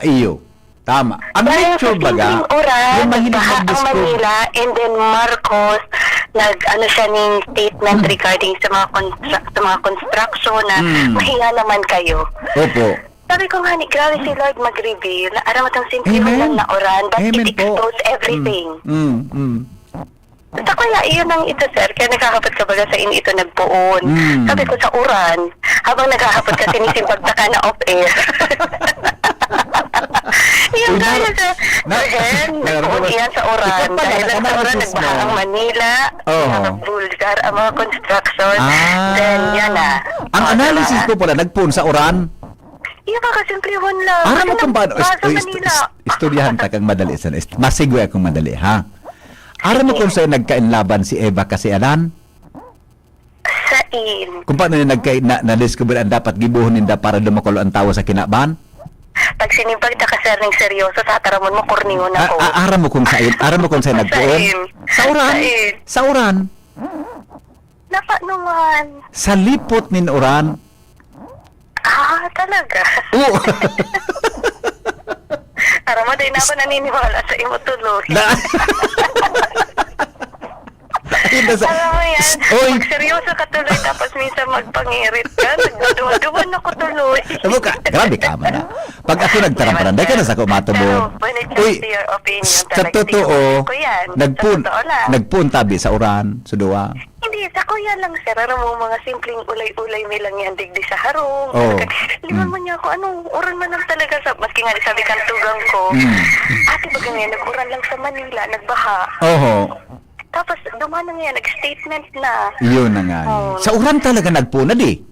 Iyo. Tama. Ang Dahil nature sa baga, simpleng uran, yung mahilig nagbaha ang mag-discover. Manila, and then Marcos, nag-ano siya ning statement Hmm. regarding sa mga constru-, sa mga construction na Hmm. mahiya naman kayo. Opo. Sabi ko nga ni, grabe si Lord mag-reveal na aram mo tong simpleng Amen. Uran na uran, but Amen it po. Exposed everything. Mm, mm, mm. Sa kaya, iyon ang ito, sir. Kaya naghahapot ka baga sa inyo ito nagpoon. Mm. Sabi ko, sa uran. Habang naghahapot ka, sinisimbag ta ka na off-air. Yung Uy, gaya nar-, sa, na-, Sir Hen, nararamdaman nagpoon iyan sa uran. Ikaw pala, Dahil lang sa uran, nag-analysis nagbaha mo. Ang Manila, Oo. Nakabulgar ang mga construction. Ah. Then, yan na. Ang O, analysis diba? Ko pala, nagpoon sa uran. Yung kakasimplihon lang. Aram mo Kasi kung paano, nag-, is-, nasa is-, Manila. Is-, istoryahan ta kang madali, sa, is-, masigwe akong madali, ha? Aram mo kung Sige. Saan nagkainlaban si Eva kasi Adan? Sain? Kung paano niya nagka-, na, na-discover ang dapat gibohon ninda para dumakol ang tawo sa kinaban? Pag sinimbag ta ka, sir, ning seryoso, tataramon mo, kurniyon A-, ako. a-, aram mo kung saan, aram mo kung saan nagpoon? Sain? Sa uran. Sain? Sa uran. Napa naman? Sa lipot nin uran. Ah, talaga? Oo. Aram mo, di na ako naniniwala sa imo tuloy. Na- Hindi sa- Alam mo yan, Oy! Pag seryoso ka tuloy, tapos minsan magpangirit ka, nagduduwa-duwa na ko tuloy. Alam mo ka, grabe ka man, ah. Pag ako nagtaram-taram, dahil ka na sa kumato mo. Pero when it comes Uy, to your opinion, s-, sa talaga, totoo, tingin ko yan. Sa nagpun-, totoo lang. Nagpuntabi sa uran, sa duwa. Hindi, sa kuya lang, sir. Alam mo, mga simpleng ulay-ulay mi lang yan, digdi sa harong. Oo. Talaga, liwan Mm. mo niya ako, anong uran man lang talaga sa, maski nga sabi kang tugang ko, Mm. "Ate, baga ngayon, nag-uran lang sa Manila, nagbaha." Oho. Tapos, duman na nga yan, nag-statement na. Yun na nga. Oo. Sa uran talaga nagpunad eh.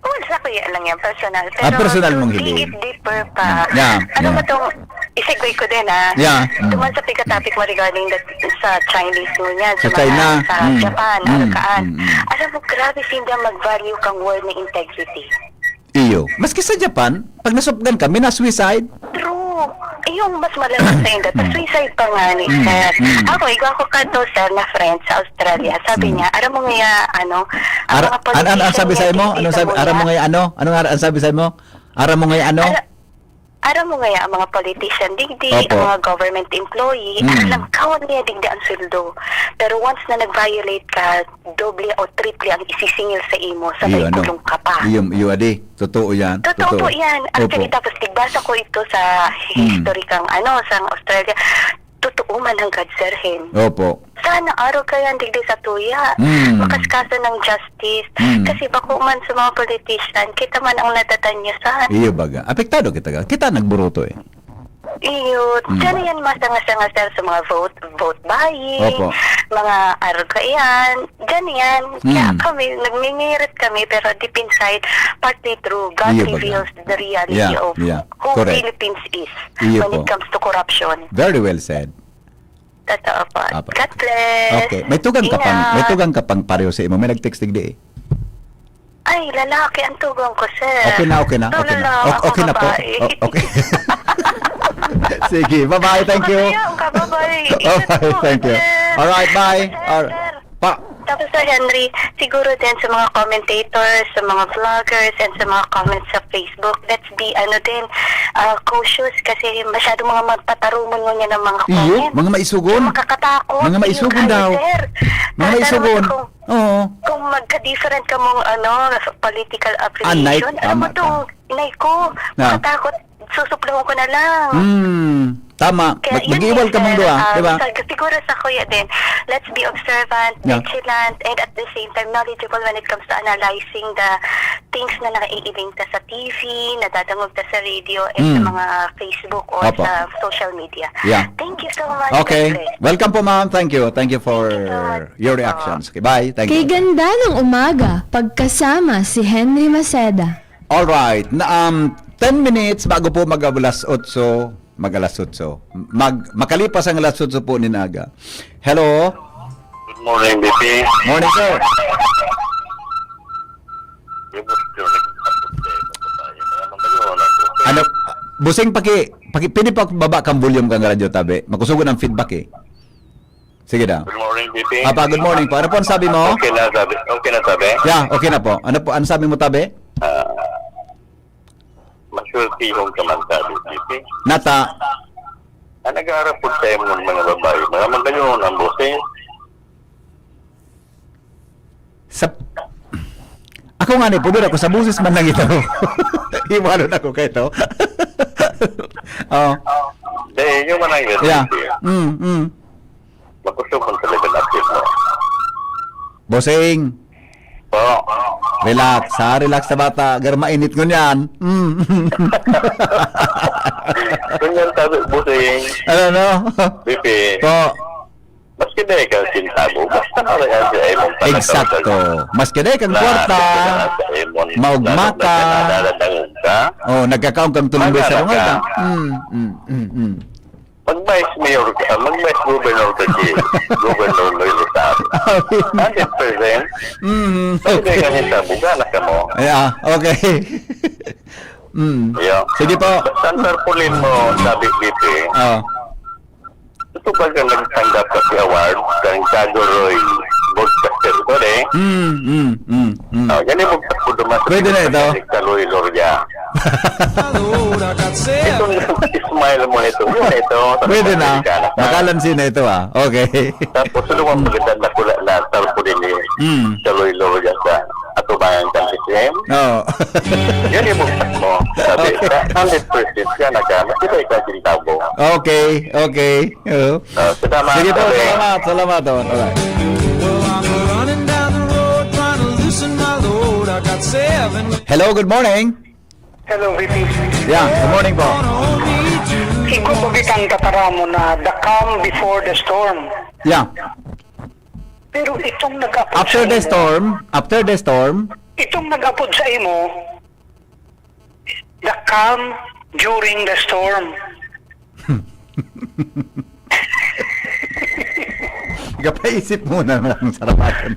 Well, sa kuya lang yan, personal. Ah, Pero personal to mong dig hiling. It deeper pa, Mm. Yeah, ano yeah. Ba tong, i-segue ko din, ah. Yeah. Mm. Duman sa pika-topic mo regarding that, sa Chinese mo niyan, Sa sa mga, China. Sa Mm. Japan, Mm. Arakaan. Mm, mm. Alam mo, grabe sinda mag-value kang word na integrity. Iyo. Maski sa Japan, pag nasupgan ka, mina-suicide. True. Yung mas malala sa inda, Mm. suicide pa nga ni Mm. sir. Mm. Ako, igwa ko kanto, sir, na friend sa Australia. Sabi Mm. niya, "Aram mo nga, ano, ang Ara-, mga an-, an-, ang politician sabi sa ngayon, imo? Anong sabi? Aram mo nga, ano? Anong ara-, ang sabi sa imo? Aram mo nga, ano? Ara-, aram mo nga, ang mga politician, digdi, Opo. Ang mga government employee, Mm. alam, kawan niya, digdi ang sweldo. Pero once na nag-violate ka, doble o triple ang isisingil sa imo, sabay Iyo, ano? Kulong ka pa." Iyo, iyo, adi. Totoo yan. Totoo Totoo. Po yan. Actually, Opo. Tapos nagbasa ko ito sa Mm. history kang, ano, sa Australia. Totoo man hanggang, Sir Hen. Opo. Sana araw kaya digdi sa tuya. Mm. Makaskaso ng justice. Mm. Kasi bako man sa mga politician, kita man ang natatanyasan. Iyo baga. Apektado kita ka. Kita nagburuto eh. Iyo, Mm. Diyan yan masanga-sanga, sir, sa mga vote, vote buying, Opo. Mga arog yan, diyan yan. Kaya Mm. Kami, nagmingirit kami, pero deep inside, partly true, God Iyo baga. Reveals the reality Yeah, of yeah. Who Correct. Philippines is Iyo when po. It comes to corruption. Very well said. Totoo po. Apo. God bless. Okay, may tugang ka pang, may Ingat. Tugang ka pang pareho sa imo. May nag-text digdi eh. Ay, lalaki ang tugang ko, sir. Okay na, okay na, So, okay na. lalaki Okay, okay na po. Babae. O-, okay. Sige, bye-bye. Thank you. Ang kababae. Bye-bye. Ingat po, thank you. Sir. All right, bye. Sir, All right. Sir. Pa. Tapos, Sir Henry, siguro din sa mga commentators, sa mga vloggers, and sa mga comments sa Facebook, let's be, ano din, ah, cautious kasi masyado mga magpatarumon ngunyan ng mga Iyo, comment. Mga maisugon. Yung makakatakot. Mga maisugon daw. Sir. Mga maisugon. Kung Oo. Kung magka-different ka mong, ano, political affiliation, Anay, alam mo tama to, ka. Nay ko, Na. Makatakot, susuplahon ko na lang. Hmm, tama. Kaya Mag-, yun mag-iwal din, ka mong sir, duwa, um, di ba? Sa, siguro sa kuya din, let's be observant, Yeah. Vigilant, and at the same time, knowledgeable when it comes to analyzing the things na naiiling ta sa T V, nadadangog ta sa radio, and sa Mm. mga Facebook or Opo. Sa social media. Yeah. Thank you so much. Okay. God bless. Welcome po, ma'am. Thank you. Thank you for Thank you so much. Your reactions. Okay, bye. Thank you. Kay ganda ng umaga, pagkasama si Henry Maceda. All right. Na, um, Ten minutes bago po mag-alas otso, mag-alas otso. Mag-, makalipas ang alas otso po nin aga. Hello? Good morning, B P. Morning, sir. Ano, busing paki-, paki-, pwede pa baba kang volume kang radyo, tabi? Makusugon ang feedback, eh. Sige daw. Good morning, B P. Apa, good morning po. Ano po ang sabi mo? Okay na, sabi. Okay na, sabi. Yeah, okay na po. Ano po, ano sabi mo, tabi? Ah, masultihon ka man, sabi, B P. Nata. Ang nag-aarapod sa imong mga babae, mga magayon ang boses. Sa, ako nga ni, pudor ako, sa boses man lang ito. Iwanon ako kay ito. Oh. Dahil yung man ang Yeah. B P. Mm, mm. Makusog man talaga na mo. Bossing. Po. Relax, ha? Relax na bata. Gar mainit ngunyan. Mm. Ganyan sabi, Bossing. Ano, no? B P. Po. Maski na ikaw sintabo, basta na rin ang sa imong panagkaroon. Eksakto. Maski na ikang Na, kwarta, sa imong maugma ka. Nararamdaman na nararamdaman ka. Oh, nagkakaon kang tulong Magana sa rungal ka. Ka. Mm, mm, mm, mm. Mag-vice mayor ka, mag-vice governor ka, si Governor Loy Rosario. Hundred percent. Mm, Pwede okay. Ka rin sa bugana ka mo. Yeah, okay. Mm. Yeah. Sige po. Basta ang tarpaulin mo, sabi dito eh. Oh. Ito ba ka nagtanggap ka si award? Kang Kagoroy Broadcaster ko eh. Mm, mm, mm, mm. Oh, yan yung magtakbo duman sa Pwede na ito. Sa Loy Loria. Itong smile mo nito, yun ito. Pwede na. Makalansi na ito, ah. Okay. Tapos, ano ang maganda na pula na tarpaulin ni Mm. Kaloy Loria sa atubangan kan T C M? Oo. Yan yung bugtak mo. Sabi, Okay. Hundred percent ka na ka. Nakita ikaw sintabo. Okay, okay. Oo. Ah, salamat, Sige po, sabi. Salamat, salamat. Oh, alright. Well, I'm running down the road trying to loosen my load. I got seven Hello, good morning. Hello, V P. Yeah, good morning po. Igwa ba kitang tataramon na the calm before the storm? Yeah. Pero itong nag-apod After sa the imo, storm, after the storm, itong nag-apod sa imo, the calm during the storm. Gapaisip muna ng sarapatan.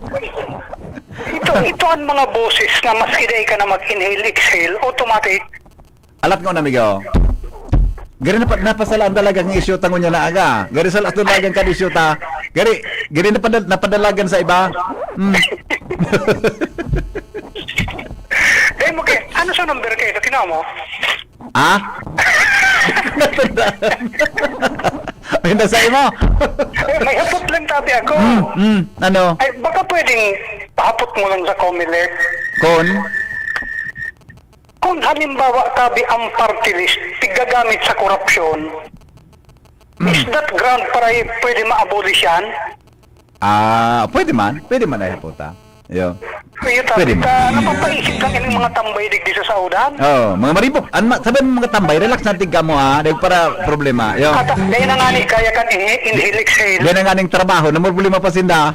Ito, ito ang mga boses na maski dai ka na mag-inhale, exhale, automatic. Alat ko na, amigo. Gari na pa, napasalaan talaga ang isyu ta ngunyan na aga. Gari sa ato talaga ang kadisyu ta. Gari, gari na padal-, napadalagan sa iba. Hmm. Dai mo kay, ano sa number kayo? Kinaw mo? Ah? Ay, nasa imo? Eh, may hapot lang, tabi ako. Hmm, hmm. Ano? Ay, baka pwedeng pahapot mo lang sa Comelec. Kon? Kung halimbawa, tabi ang party list, tigagamit sa korupsyon, Hmm. is that ground para i-, pwede ma-abolish yan? Ah, pwede man. Pwede man ay haputa. Yo. Kaya tabi Pwede man. Ka, napapaisip ka ng mga tambay digdi sa saudan? Oh, mga maribok. An ma-, sabi mo mga tambay, relax na tigka mo ha. Dahil para problema. Yo. Kata, dahil na nga ni kaya kan inhe-, inhale, exhale. Dahil na nga ning trabaho, na problema pa sinda.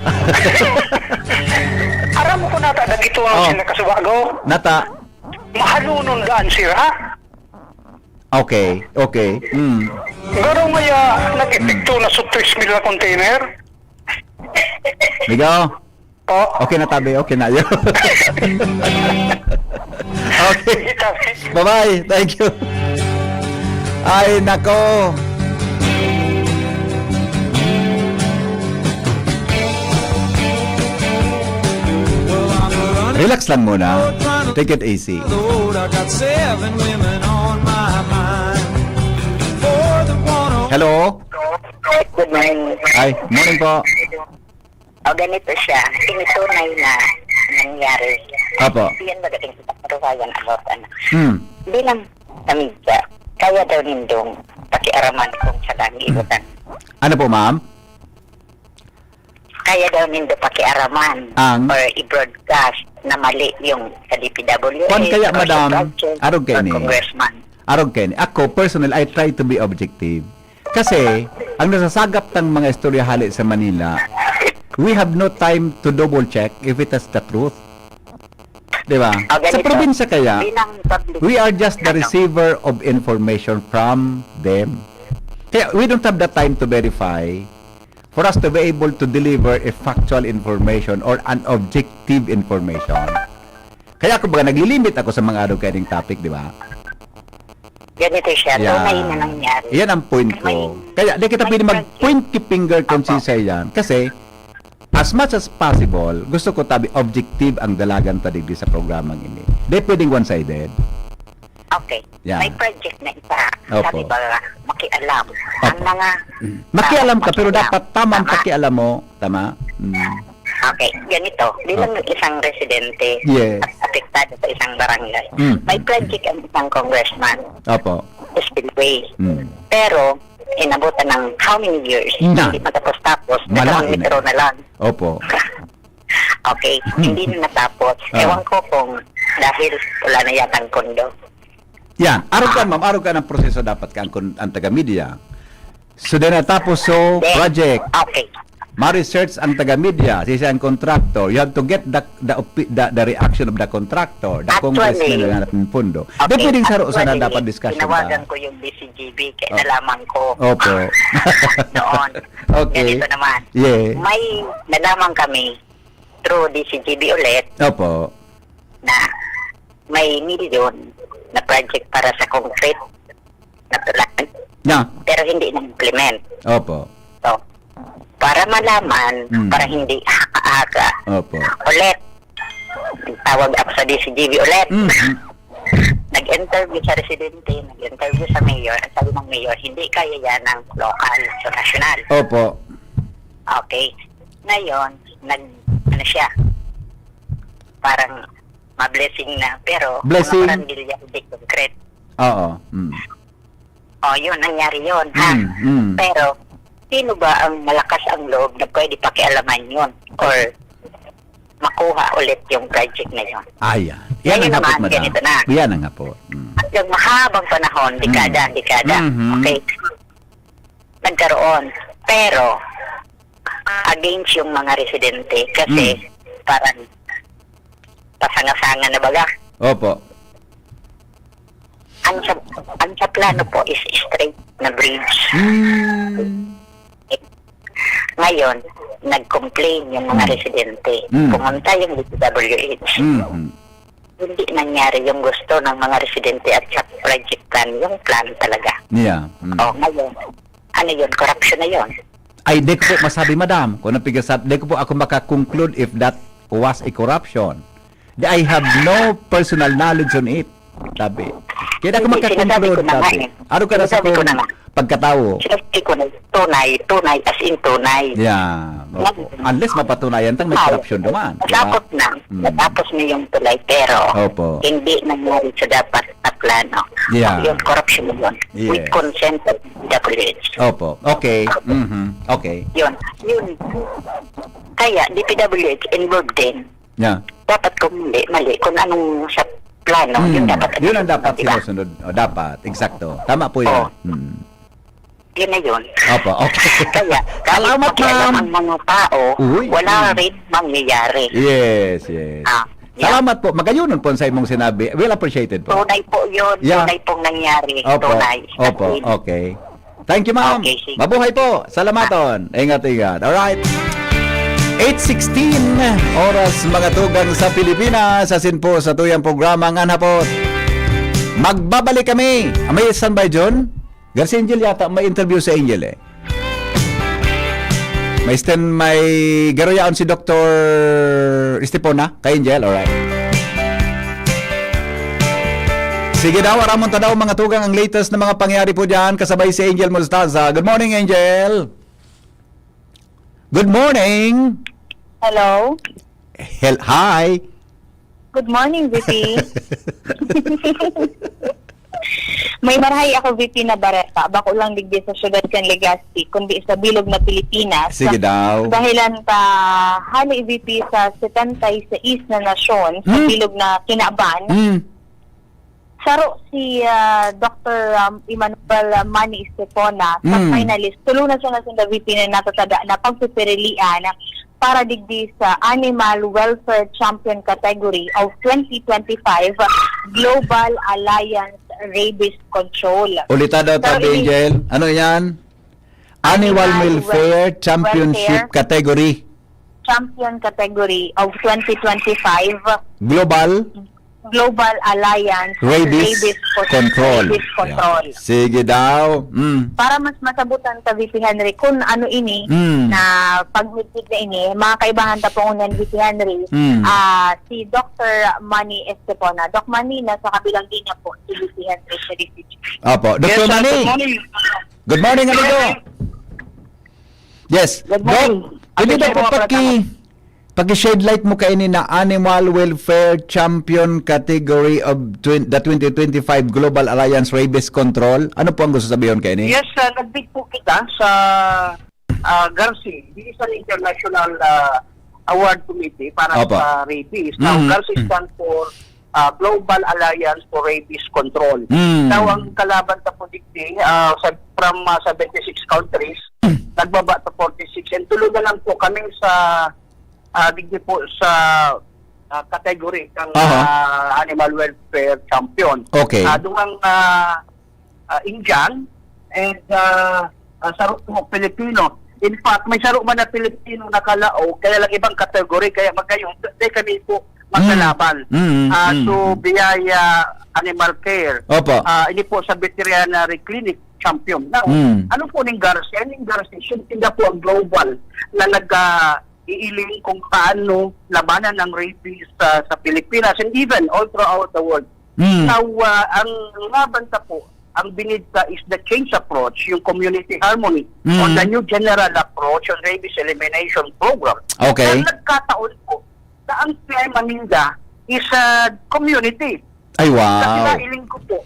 Aram mo ko nata, dagito ang Oh. Sinakasubago. Nata. Mahalunon daan sira. Okay, okay. Mm. Garo ngaya nag-epekto na sa tres mil na container? Migo? Po? Okay na, tabi. Okay na. Yun. Okay. Sige, tabi. Bye-bye. Thank you. Ay, nako. Relax lang muna. Take it easy. Hello? Good morning. Ay, morning po. O, ganito siya. Tinitunay na nangyari. Apo. Yan baga din kita karuhayan about ano. Hmm. Bilang pamilya, kaya daw nindong pakiaraman kung sa Hmm. kalibutan. Ano po, ma'am? Kaya daw nindo pakiaraman Ang? Or i-broadcast na mali yung sa D P W H Kwan kaya, or sa madam, project arog kayo or ni. Congressman. Arog kayo ni. Ako, personal, I try to be objective. Kasi, ang nasasagap ng mga istorya hali sa Manila, we have no time to double check if it is the truth. Di ba? O, Sa ganito. probinsya kaya, Bilang public, we are just the ano? receiver of information from them. Kaya we don't have the time to verify for us to be able to deliver a factual information or an objective information. Kaya ako baga, naglilimit ako sa mga araw kaya topic, di ba? Ganito siya. Yeah. Tunay na nangyari. Yan ang point ko. May, Kaya di kita may pwede prag- mag-point ki finger kung Opo. sisay yan. Kasi, as much as possible, gusto ko tabi objective ang dalagan ta digdi sa programang ini. Di pwedeng one-sided. Okay. Yeah. May project na isa. Opo. Sabi ba, makialam. Ang Opo. mga Makialam ka, tao, pero makialam. Dapat tamang Tama. Pakialam mo. Tama? Mm. Okay, ganito. Bilang Opo. Isang residente Yes. at apektado sa isang barangay, Mm. May project ang isang congressman. Opo. Spillway. Mm. Pero, inabutan ng how many years? Na. Hindi matapos-tapos. Malain Nagkaroon na lang. Opo. Okay, hindi na natapos. Ah. Ewan ko kung dahil wala na yatang kondo. Yan. Araw ka, ma'am. Araw ka ng proseso dapat ka ang, kun- ang taga-media. So, then natapos so Then, project. Okay. Ma-research ang taga-media, sisay ang contractor. You have to get the the, opi- the, the reaction of the contractor, the Actually, congressman na hanap ng pondo. Okay, Di pwedeng saro sana actually, dapat discussion tinawagan ba? Ko yung D C G B, kaya Oh. nalaman ko Opo. noon. Okay. Ganito naman. Yeah. May nalaman kami through D C G B ulit Opo. Na may milyon na project para sa concrete na tulay, Na. Pero hindi na-implement. Opo. So, para malaman, Mm. Para hindi aga-aga, Opo. Ulit, tawag ako sa D C G B ulit. Mhm. Nag-interview sa residente, nag-interview sa mayor. Ang sabi ng mayor, hindi kaya yan ng local, so national. Opo. Okay. Ngayon, nag, ano siya, parang ma-blessing na, pero Blessing. Mga parandilya, hindi concrete. Oo. Mm. O, yun, nangyari yun, ha? Mm, mm. Pero, sino ba ang malakas ang loob na pwede pakialaman yun? Or makuha ulit yung project na yun? Ah, yan. Yan ang hapot, madam. Yan ang hapot. Mm. Hanggang mahabang panahon, dekada, dekada. Mm-hmm. Okay. Nagkaroon. Pero, against yung mga residente kasi mm. Parang pasanga-sanga na baga. Opo. Ang sa, ang sa plano po is straight na bridge. Mm. Ngayon, nag-complain yung mga mm. Residente. Mm. Pumunta yung D P W H. Mm-hmm. Hindi nangyari yung gusto ng mga residente at sa project plan, yung plan talaga. Yeah. Mm. O, ngayon, ano yun? Corruption na yun. Ay, di ko po masabi, madam. Kung napigasab, di ko po ako makakonclude if that was a corruption. I have no personal knowledge on it. Sabi. Kaya ako makakonclude, sabi. Ano ka na sa pagkatao? Sinabi ko na, tunay, tunay, as in tunay. Yeah. Opo. Unless mapatunayan tang may corruption naman. Natapos na. Mm. Natapos na yung tulay, pero hindi nangyari sa dapat na plano. Yeah. Yung corruption na yun. Yeah. With consent of D P W H. Opo. Okay. Mm-hmm. Okay. Yun. Yun. Kaya, D P W H involved din. Yeah. Dapat kung mali, mali. Kung anong sa plano, mm. Yun dapat. Yun ang dapat sinusunod. O, dapat. Eksakto. Tama po yun. Oh. Mm. Yun na yun. Opo, okay. Kaya, salamat, ma'am. Ang mga tao, uy, wala rin mangyayari. Yes, yes. Ah, yeah. Salamat po. Magayonon po sa imong sinabi. Well appreciated po. Tunay po yun. Yeah. Tunay pong nangyari. Opo, tunay. Opo, okay. Thank you, ma'am. Okay, sige. Mabuhay po. Salamaton. Ingat, ingat. Alright. Eight sixteen oras, mga tugang sa Pilipinas. Asin po sa tuyang programa, Ngan Hapot. Magbabalik kami. May standby, John? Garcia Angel yata, may interview sa Angel eh. May stand, may garoyaon si Doktor Estepona kay Angel, alright. Sige daw, aramon ta daw mga tugang ang latest na mga pangyayari po dyan kasabay si Angel Mostaza. Good morning, Angel. Good morning. Hello. Hel hi. Good morning, V P. May marahay ako, V P, na bareta. Bako lang digdi sa siyudad kan Legazpi, kundi sa bilog na Pilipinas. Sige daw. Dahilan ta hali, V P, sa setenta y seis na nasyon, sa hmm. Bilog na Kinaban. Hmm. Saro si uh, Doktor um, Emmanuel Manny Estepona, sa mm. Finalist. Tulo na siya na sunda V P na natatada na pagpipirilian para digdi sa Animal Welfare Champion Category of twenty twenty-five Global Alliance Rabies Control. Ulita daw, Pero Tabi ini- Angel. Ano yan? Animal Animal Welfare Wel-, Championship Welfare. Category. Champion Category of twenty twenty-five Global Global Alliance Rabies Rabies Con-, Control. Rabies Control. Yeah. Sige daw. Mm. Para mas masabutan ka, V P Henry, kung ano ini Mm. na pagmidbid na ini, mga kaibahan ta po ngunyan, V P Henry, Mm. ah, si Doctor Manny Estepona. Doc Manny, nasa kabilang linya po, si V P Henry sa D C G. Apo. Yes, Doctor sir. Manny. Good morning. Good morning, amigo. Yes. Good morning. Doc, pwede Amigo, daw po mga paki-, paki-shed light mo kaini na Animal Welfare Champion Category of twen-, the twenty twenty-five Global Alliance Rabies Control? Ano po ang gusto sabihin kaini? Yes, ah, nag-bid po kita sa, ah, GARCI. This is an international, ah, award committee para Opo. sa rabies. Now, Mm. GARCI stand for, ah, Global Alliance for Rabies Control. Mm. Now, ang kalaban ta po digdi, ah, sa, from, ah, seventy-six countries, nagbaba to forty-six. And tulo na lang po kami sa, ah, digdi po sa, ah, category ng, Aha. ah, Animal Welfare Champion. Okay. Ah, duwang, ah, ah, Indian and, ah, ah, saro po Pilipino. In fact, may saro man na Pilipino nakalaog, kaya lang ibang category, kaya magayon, di kami po magkalaban. Mm. Mm, Ah, mm, so, mm. Biyaya Animal Care. Opo. Ah, ini po sa veterinary clinic, champion. Now, Mm. ano po ning GARCI? Ang ning GARCI, siya po ang global na nag, ah, iiling kung paano labanan ang rabies sa, sa Pilipinas and even all throughout the world. Mm. Now, ah, ang laban ta po, ang binid ta is the change approach, yung community harmony, Mm. on the new general approach on rabies elimination program. Okay. Ang nagkataon po na ang tema ninda is, ah, community. Ay, wow. Kasi nailing ko po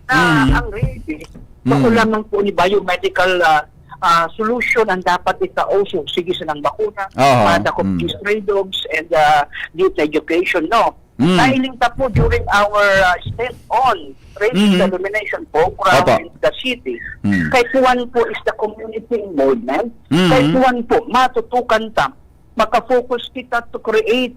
na Mm. ang rabies, Mm. bako lamang po ni biomedical, ah, ah, solution ang dapat ikauso. Sige, sanang bakuna, Aha. madakop Mm. ni stray dogs, and, ah, youth education, no? Mm. Nailing ta po during our, ah, stint on rabies Mm. elimination program Opo. in the city. Mm. Kay kuwan po is the community involvement. Mm. Kay kuwan po, matutukan ta, makafocus kita to create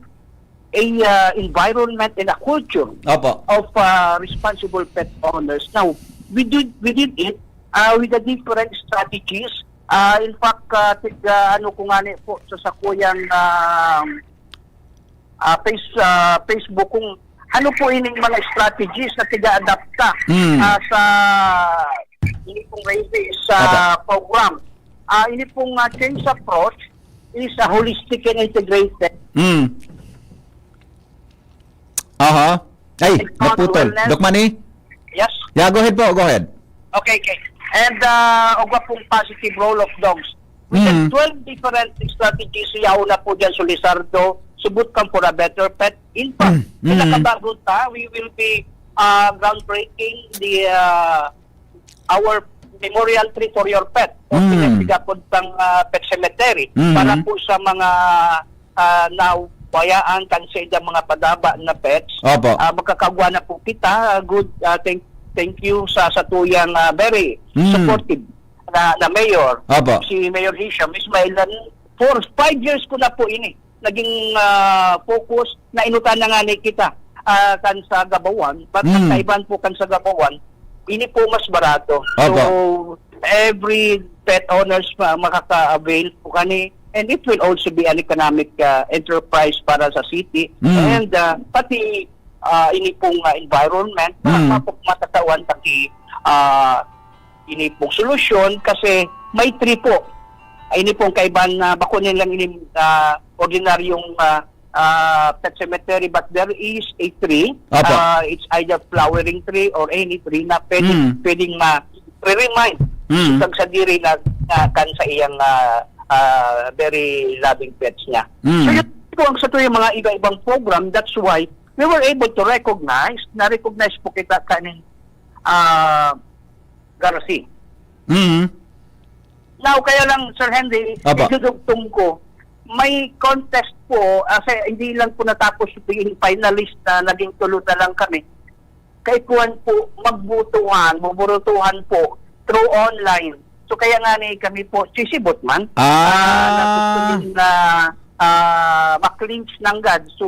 a, ah, environment and a culture Opo. of, ah, responsible pet owners. Now, we did, we did it, ah, with the different strategies. Ah, in fact, ah, tig-, ah, ano ko nga ni po sa sakuyang, ah, ah, face-, ah, Facebook kung ano po ining mga strategies na tiga-adapt ka, Mm. ah, sa ini pong rabies, ah, Opo. program. Ah, ini pong, ah, change approach is a holistic and integrated Mm. Aha. Ay, It's called naputol. wellness. Doc Manny? Yes. Yeah, go ahead po, go ahead. Okay, okay. And, ah, ugwa pong positive role of dogs. We have Mm. twelve different strategies. Yaon na po dyan, Solisardo, Subot Kang for a Better Pet. In fact, Mm. Mm. pinakabago ta, we will be, ah, groundbreaking the, ah, our memorial tree for your pet. O Mm. pinagsigapod pang, ah, pet cemetery Mm. para po sa mga, ah, nabayaan kan sa ilang mga padaba na pets. Opo. Ah, makakagwa na po kita. Ah, good, ah, thank, thank you sa, sa tuyang, ah, very Mm. supportive na, na mayor. Opo. Si Mayor Hisham Ismail, for five years ko na po ini naging, ah, focus na inutan na nga ni kita, ah, kan sa Gabawan, but Mm. ang kaibahan po kan sa Gabawan, ini po mas barato. Opo. So, every pet owners ma-, makaka-avail po kani, and it will also be an economic, ah, enterprise para sa city. Mm. And, ah, pati, ah, ini pong, ah, environment, ma-, Mm. mapu-, matatawan pati, ah, ini pong solusyon kasi may tree po. Ay, ini pong kaibahan na bako nilang ini, ah, ordinaryong, ah, ah, pet cemetery, but there is a tree. Apo. Ah, it's either flowering tree or any tree na pwede, Mm. pwedeng ma-remind Mm. sa sadiri na, na kan sa iyang, ah, ah, very loving pets niya. Mm. So, yun po ang sa tuyang mga iba-ibang program. That's why we were able to recognize, na-recognize po kita kaning, ah, GARCI. Mm. Now, kaya lang, Sir Henry, Apo. idudugtong ko, may contest po, ah, kasi hindi lang po natapos yung pagiging finalist na naging tulo na lang kami. Kay kuwan po, magbutuhan, buburutuhan po through online. So, kaya nga ni kami po, sisibot man, Ah. ah, na gusto din na ah, ma-clinch nanggad. So,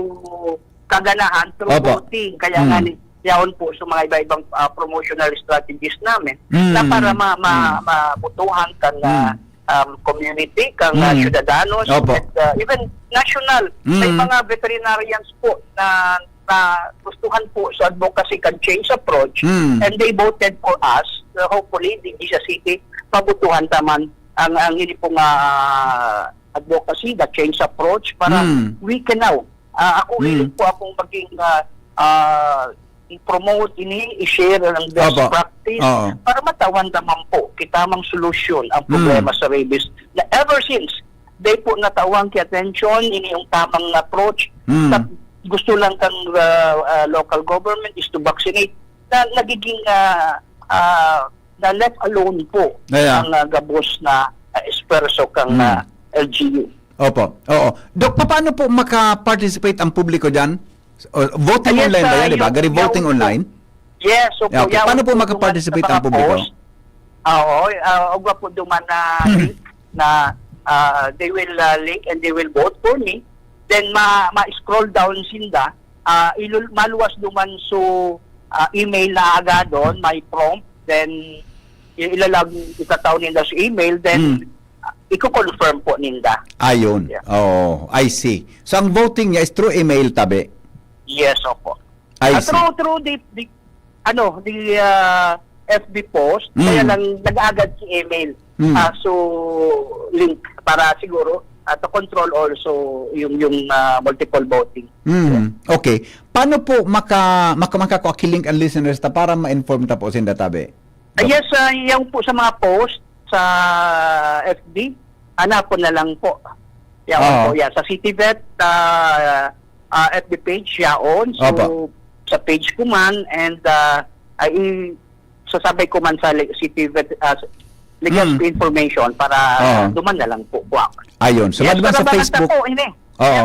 kaganahan through Opo. voting. Kaya Mm. nga ni, yaon po sa mga iba-ibang, ah, promotional strategies namin Mm. na para ma-, ma-, Mm. mabotohan kan, ah, Mm. um, community, kan, ah, Mm. syudadanos, Opo. at, ah, even national. May Mm. mga veterinarians po na, na gustuhan po sa advocacy kan change approach, Mm. and they voted for us. So, hopefully, digdi sa city, mabotohan ta man ang, ang ini pong, ah, advocacy, the change approach, para Mm. we can now, ah, ako Mm. hilig po akong maging, ah, ah, i-promote ini, i-share ang best Opo. practice Oo. para matawan naman po kita mang solusyon ang Mm. problema sa rabies na ever since, di po natawan ki atensyon ini yung tamang approach. Mm. Sa gusto lang kang, ah, ah, local government is to vaccinate na nagiging, ah, ah, na left alone po Ayan. ang, ah, gabos na, ah, esfuerso kang, Mm. ah, L G U. Opo. Oo. Doc, paano po maka-participate ang publiko diyan? O, voting Yes, online ba ah, yan, di ba? yung, Gari voting yung, online? Yes, so Yeah, okay. Paano po makaparticipate ang publiko? Ah, oo, ah, ugwa po duman na link na, ah, they will, ah, link and they will vote for me. Then ma-, ma-scroll down sinda, ah, ilul-, maluwas duman so, ah, email na agadon, may prompt, then i-, ilalag, itatao ninda sa email, then Mm. ah, iko-confirm po ninda. Ayun. Yeah. Oh, I see. So, ang voting niya is through email, tabi? Yes, opo. I Ah, see. through, through the, the, ano, the, ah, F B post, Mm. kaya lang nag-aagad si email. Mm. Ah, so, link para siguro, ah, to control also yung, yung, ah, multiple voting. Mm. Okay. Paano po maka-, maka-, makakua ki link ang listeners ta para ma-inform ta po sinda, tabi? Ah, yes, ah, yan po sa mga post sa F B, hanapon na lang po. Yan Oo. po, yan. Sa City Vet, ah, ah, F B page, yaon. So, Opo. sa page ko man, and, ah, ay, i-, sasabay ko man sa li-, City Vet, ah, Legazpi Mm. information para Oo. duman na lang po, kuwan. Ayun. So, Yes, madman sa mababasa Facebook. po, ini. Oo.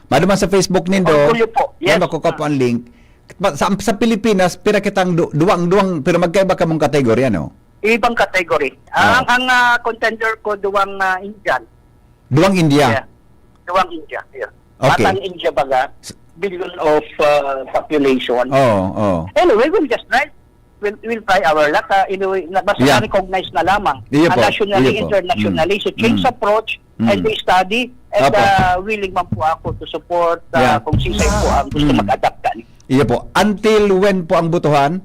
Madman sa Facebook nindo, Orgulyo po. Yan, Yes. makukuha po ang link. Pa-, sa, sa Pilipinas, pira kitang du-, duwang, duwang, pero magkaiba kamong category, ano? Ibang category. Ah. Ang, ang, ah, contender ko, duwang, ah, Indian. Duwang India? Yeah. Duwang India, yeah. Okay. Batang India baga, S- billion of, ah, population. Oo, oo. Anyway, we'll just try. We'll, we'll try our luck. Ah, anyway, na, basta Yeah. ma-recognize na lamang. Iyo Ah, po, nationally, iyo po. internationally. Mm. So, change Mm. approach, and Mm. they study, and, Opo. ah, willing man po ako to support, ah, Yeah. kung sisay po ang gusto Mm. mag-adapt kani. Iyo po. Until when po ang botohan?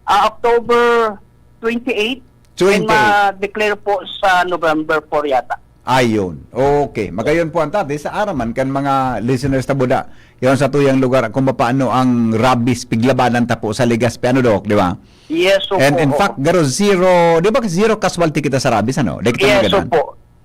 Ah, October twenty-eight, and Twenty-eight. ma-declare po sa November four yata. Ayun. Okay. Magayon po ang tadi sa araman kan mga listeners ta buda. Yon sa tuyang lugar kung paano ang rabies piglabanan ta po sa Legazpi, ano, Doc, di ba? Yes, opo, And in oo. fact, garo zero, di ba zero casualty kita sa rabies, ano? Di kita Yes, magadan. opo.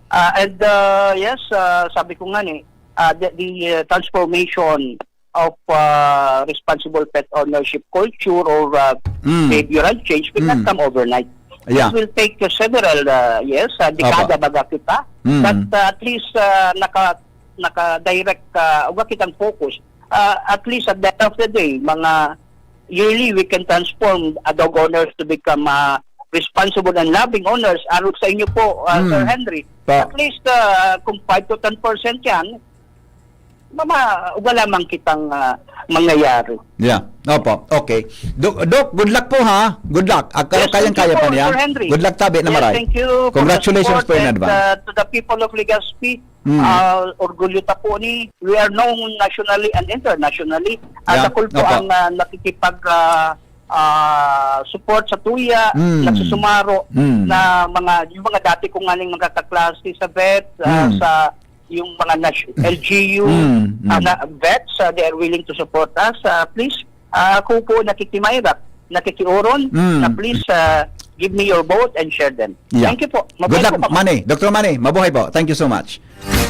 Ah, and, ah, yes, ah, sabi ko nga ni, ah, the, the, ah, transformation of, ah, responsible pet ownership culture or, ah, Mm. behavioral change will not Mm. come overnight. Yeah. It will take, uh, several, uh, years, uh, dekada Opo. baga kita. Mm. But, uh, at least, uh, naka-, naka-direct, uh, uga kitang focus. Uh, at least at the end of the day, mga yearly, we can transform a dog owners to become, uh, responsible and loving owners. Arog sa inyo po, uh, Mm. Sir Henry. Pa- At least, uh, kung five to ten percent yan, mama-, uga lamang kitang, ah, mangyayari. Yeah. Opo. Okay. Doc, Doc, good luck po, ha. Good luck. Ak-, Yes, thank kayang-kaya you pa po, niya. Sir Henry. Good luck tabi na Yes, maray. thank you for the Congratulations support po in and, advance. uh, to the people of Legazpi. Mm. Ah, orgulyo ta po ni, we are known nationally and internationally. Ah, Yeah. dakul po Opo. ang, ah, nakikipag, ah, ah, support sa tuya, Mm. nagsusumaro Mm. na mga, yung mga dati kong aning mga kaklase sa vet, ah, Mm. sa yung mga nas-, L G U, Mm, mm. ah, na vets, ah, they are willing to support us. Ah, please, ah, ako po nakikimayrap, nakikiuron, Mm. na please, ah, give me your vote and share them. Yeah. Thank you po. Mabuhay Good luck, po, Papa. Manny. Doctor Manny, mabuhay po. Thank you so much.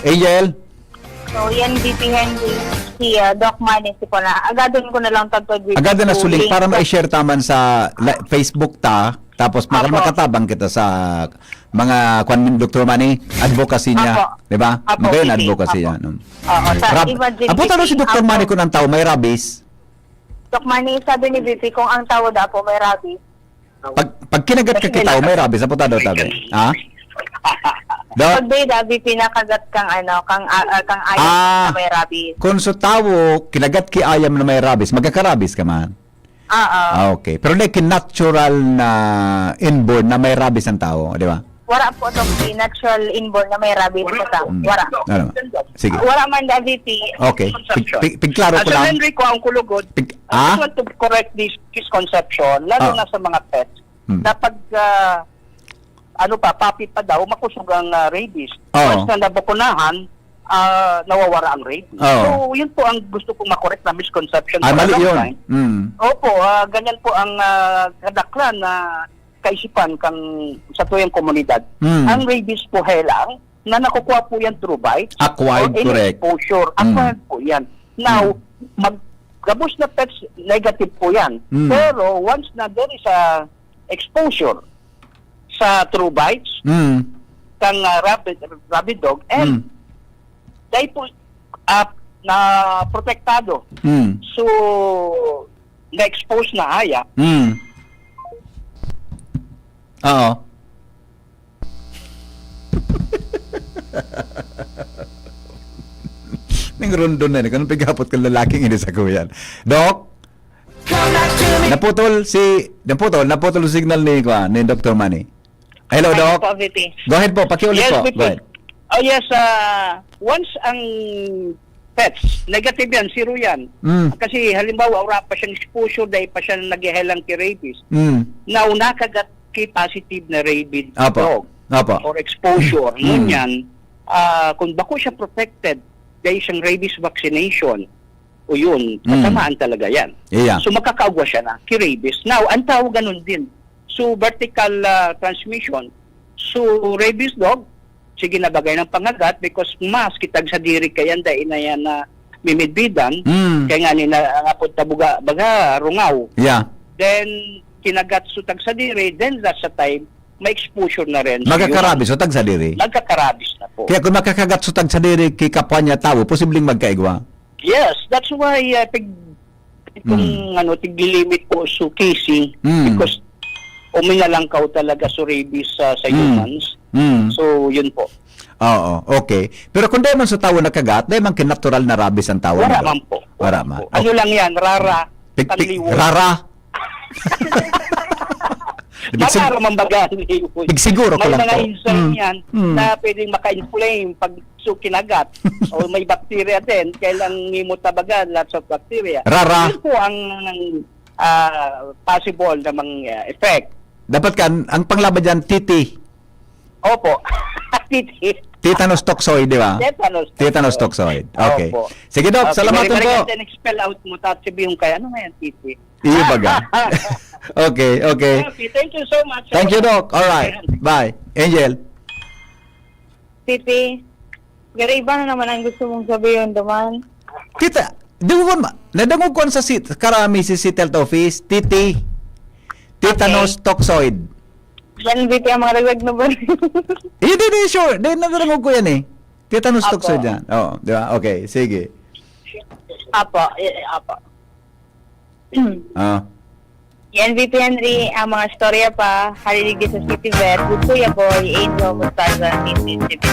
Angel? So, yan, V P Henry. Si, ah, Doc Manny, si po na. Agadon ko na lang tagpag-, Agadon na suling link para sa ma-share taman sa la-, Facebook ta. Tapos, maka-, Apo. makatabang kita sa mga, kwan, Doctor Manny, advocacy niya, Apo. di ba? Apo, Magayon V P. advocacy Apo. niya, no? Oo, sa Rab-, evangelistic apo, talo si Doctor Apo. Manny kung ang tao may rabies. Doc Manny, sabi ni V P, kung ang tao daw po may rabies. Pag, pag kinagat ka Kasi kita, may rabies, apo, talo, tabi. Ha? Doc? Pag may rabies, pinakagat kang ano, kang, ah, ah, kang ayam Ah. na may rabies. Kung sa tawo, kinagat ki ayam na may rabies, magkaka-rabies ka man? Oo. Ah, okay. Pero like natural na inborn na may rabies ang tao, di ba? Wala po itong natural inborn na may rabies sa tao. Mm. Wala. Ano? Sige. Wala man, David. Okay. Pig, pig, pigklaro ko As an lang. Enrico, ang kulugod, Pig, I ah? just want to correct this misconception, lalo Ah. na sa mga pets, Hmm. na pag, ah, ano pa, puppy pa daw, makusog ang ah, rabies. Oo. Once na nabakunahan, ah, nawawara ang rabies. Oo. So, yun po ang gusto kong makorek na misconception Ah, for a mali long yun. time. Mm. Opo, ah, ganyan po ang ah, kadaklan na kaisipan kang sa tuyang komunidad. Mm. Ang rabies po, Helang, na nakukuha po yan through bites Acquired, or any correct. exposure. Mm. Acquired po yan. Now, Mm. mag gabos na pets, negative po yan. Mm. Pero once na there is a exposure sa through bites, Mm. kang ah, rabid, rabid dog, and Mm. dahil po ah, na protektado. Mm. So, na-expose na haya. Mm. Oo. Ning rondon na ni, kanang pighapot kang lalaking ini sa kuyan. Doc? Naputol si, naputol, naputol ang signal ni, kuwan, ni Doctor Manny. Hello, Ano Doc? po, V P? Go ahead po, pakiulit Yes, po. V P. Go ahead. Oh yes, ah, once ang pets, negative yan, zero yan. Mm. Kasi halimbawa, wala pa siyang exposure, dahil pa siya naghihelang ki rabies. Mm. Now, nakagat ki positive na rabid Apo. dog Apo. or exposure, Mm. ngunyan, ah, kung bako siya protected, dahil siyang rabies vaccination, o yun, Mm. tatamaan talaga yan. Iya. So, makakaagwa siya na ki rabies. Now, ang tao ganun din. So, vertical ah, transmission. So, rabies dog, sige na bagay ng pangagat because mas kitag sa diri kayan dahil na yan na mimidbidan. Mm. Kaya nga ni na ang apod na buga, baga, rungaw. Yeah. Then, kinagat sutag sa diri, then that's the time, may exposure na rin. So, Magkakarabis yun, o tagsadiri. Magkakarabis na po. Kaya kung makakagat sutag sa diri ki kapwa niya tawo, posibleng magkaigwa. Yes, that's why uh, tig, itong Mm. ano, tiglilimit po so casing Mm. because uminalangkaw talaga so rabies sa, sa Mm. humans. Mm. So, yun po. Oo, okay. Pero kung dahil man sa tawo nakagat, dahil man kinatural na rabies ang tawo. Wala ano? man po. Wala man. Ano Okay. lang yan, rara, Pig- pig- tanliwon. Rara. Ibig sig- Mataro man baga, tanliwon. Pig siguro ko May lang mga po. enzyme Mm. yan Mm. na pwedeng maka-inflame pag so kinagat o may bakterya din, kailang ngimot na baga, lots of bacteria. Rara. Yun po ang ah, possible na mang ah, effect. Dapat kan, ang panglaba dyan, T T. Opo. T T. Tetanus toxoid, di ba? Tetanus. Tetanus toxoid. Okay. Opo. Sige, Doc. Okay, Salamat very, very po. good. Then spell out mo, Tatsubi, yung kaya, ano nga yan, T T? Iyo baga. Okay, okay. Okay, thank you so much. Thank you, Doc. All right. Bye. Angel. Titi, gari iba na naman ang gusto mong sabihin, duman. Kita, di ko ma, nadangog ko sa sit, karami si City Health Office, T T, tetanus toxoid. Yan, Titi, ang mga dagdag na ba? Hindi, di, sure. Di, nadangog ko yan eh. Tetanus Apo. Toxoid yan. Oo, di ba? Okay, sige. Apo, eh, apo. Ah. Yan, V P Henry, ang mga storya pa, haliligid sa City Vet, with Kuya Boy, Angel Mostarda, City City.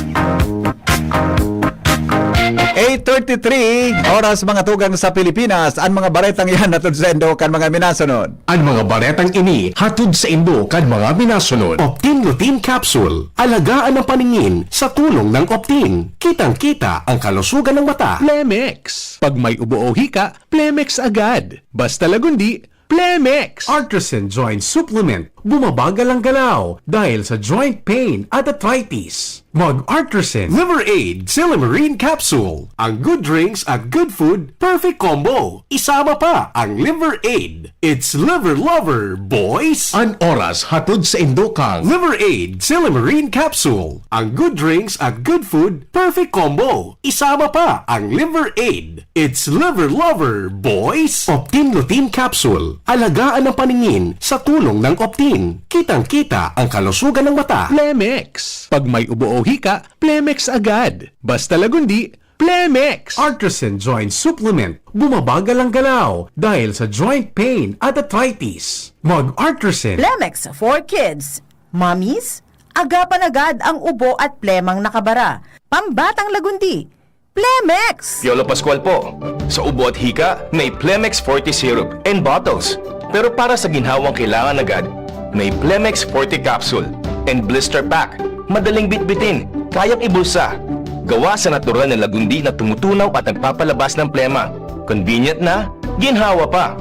Eight thirty-three, oras mga tugang sa Pilipinas. Ang mga baretang yan hatod sa indo kan mga minasunod. Ang mga baretang ini hatod sa indo kan mga minasunod. Optin Lutein Capsule. Alagaan ang paningin sa tulong ng Optin. Kitang-kita ang kalusugan ng mata. Plemex. Pag may ubo o hika, Plemex agad. Basta lagundi, Plemex. Artresin Joint Supplement. Bumabagal ang galaw dahil sa joint pain at arthritis. Mag Artresin Liver Aid Silymarin Capsule. Ang good drinks at good food, perfect combo. Isama pa ang Liver Aid. It's Liver Lover, boys! An oras hatod sa indo kang Liver Aid Silymarin Capsule. Ang good drinks at good food, perfect combo. Isama pa ang Liver Aid. It's Liver Lover, boys! Optin Lutein Capsule. Alagaan ang paningin sa tulong ng Optin. Kitang-kita ang kalusugan ng mata. Plemex. Pag may ubo o hika, Plemex agad. Basta lagundi, Plemex. Artresin Joint Supplement. Bumabagal ang galaw dahil sa joint pain at arthritis. Mag Artresin. Plemex for kids. Mommies, Agapan agad ang ubo at plemang nakabara. Pambatang Lagundi, Plemex! Piolo Pascual po. Sa ubo at hika, may Plemex Forte Syrup and bottles. Pero para sa ginhawang kailangan agad, may Plemex Forte Capsule and Blister Pack. Madaling bitbitin, kayang ibulsa. Gawa sa natural na lagundi na tumutunaw at nagpapalabas ng plema. Convenient na, ginhawa pa.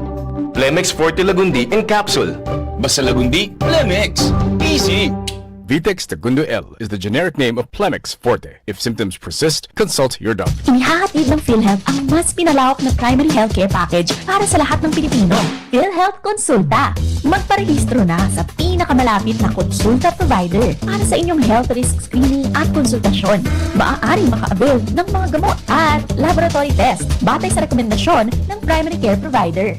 Plemex Forte Lagundi in Capsule. Basta Lagundi, Plemex. Easy! Vitex Segundo L is the generic name of Plemex Forte. If symptoms persist, consult your doctor. Inihahatid ng PhilHealth ang mas pinalawak na primary healthcare package para sa lahat ng Pilipino. PhilHealth Konsulta. Magparehistro na sa pinakamalapit na konsulta provider para sa inyong health risk screening at konsultasyon. Maaaring maka-avail ng mga gamot at laboratory test batay sa rekomendasyon ng primary care provider.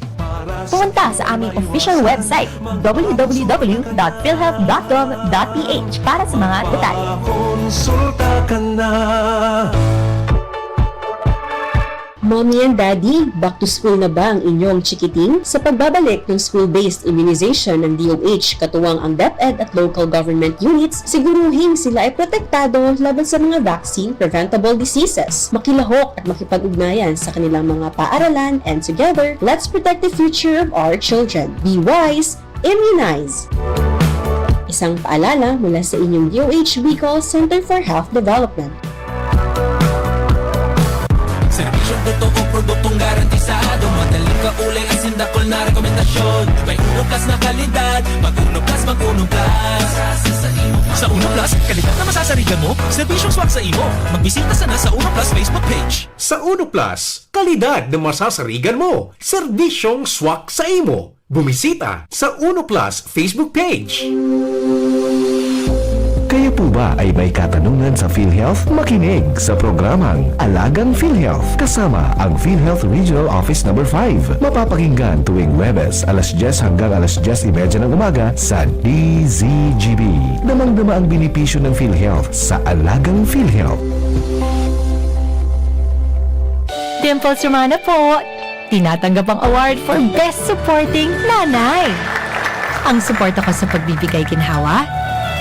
Pumunta sa aming official website, w w w dot philhealth dot gov dot p h, para sa mga detalye. Mommy and Daddy, back to school na ba ang inyong chikiting? Sa pagbabalik ng school-based immunization ng D O H, katuwang ang DepEd at local government units, siguruhing sila ay protektado laban sa mga vaccine-preventable diseases. Makilahok at makipag-ugnayan sa kanilang mga paaralan, and together, let's protect the future of our children. Be wise, immunize! Isang paalala mula sa inyong D O H Bicol Center for Health Development. Serbisyong totoo, produktong garantisado, madaling kaulay, asin dakul na rekomendasyon. May Uno Plus na kalidad, mag Uno Plus, mag Uno Plus. Sa Uno Plus, kalidad na masasarigan mo, serbisyong swak sa imo. Magbisita sana sa Uno Plus Facebook page. Sa Uno Plus, kalidad na masasarigan mo, serbisyong swak sa imo. Bumisita sa Uno Plus Facebook page. Kayo po ba ay may katanungan sa PhilHealth? Makinig sa programang Alagang PhilHealth kasama ang PhilHealth Regional Office Number five. Mapapakinggan tuwing Huwebes, alas dyes hanggang alas dyes y media ng umaga sa D Z G B. Damang-dama ang benepisyo ng PhilHealth sa Alagang PhilHealth. Dimples Romana po! Tinatanggap ang award for Best Supporting Nanay. Ang suporta ko sa pagbibigay ginhawa,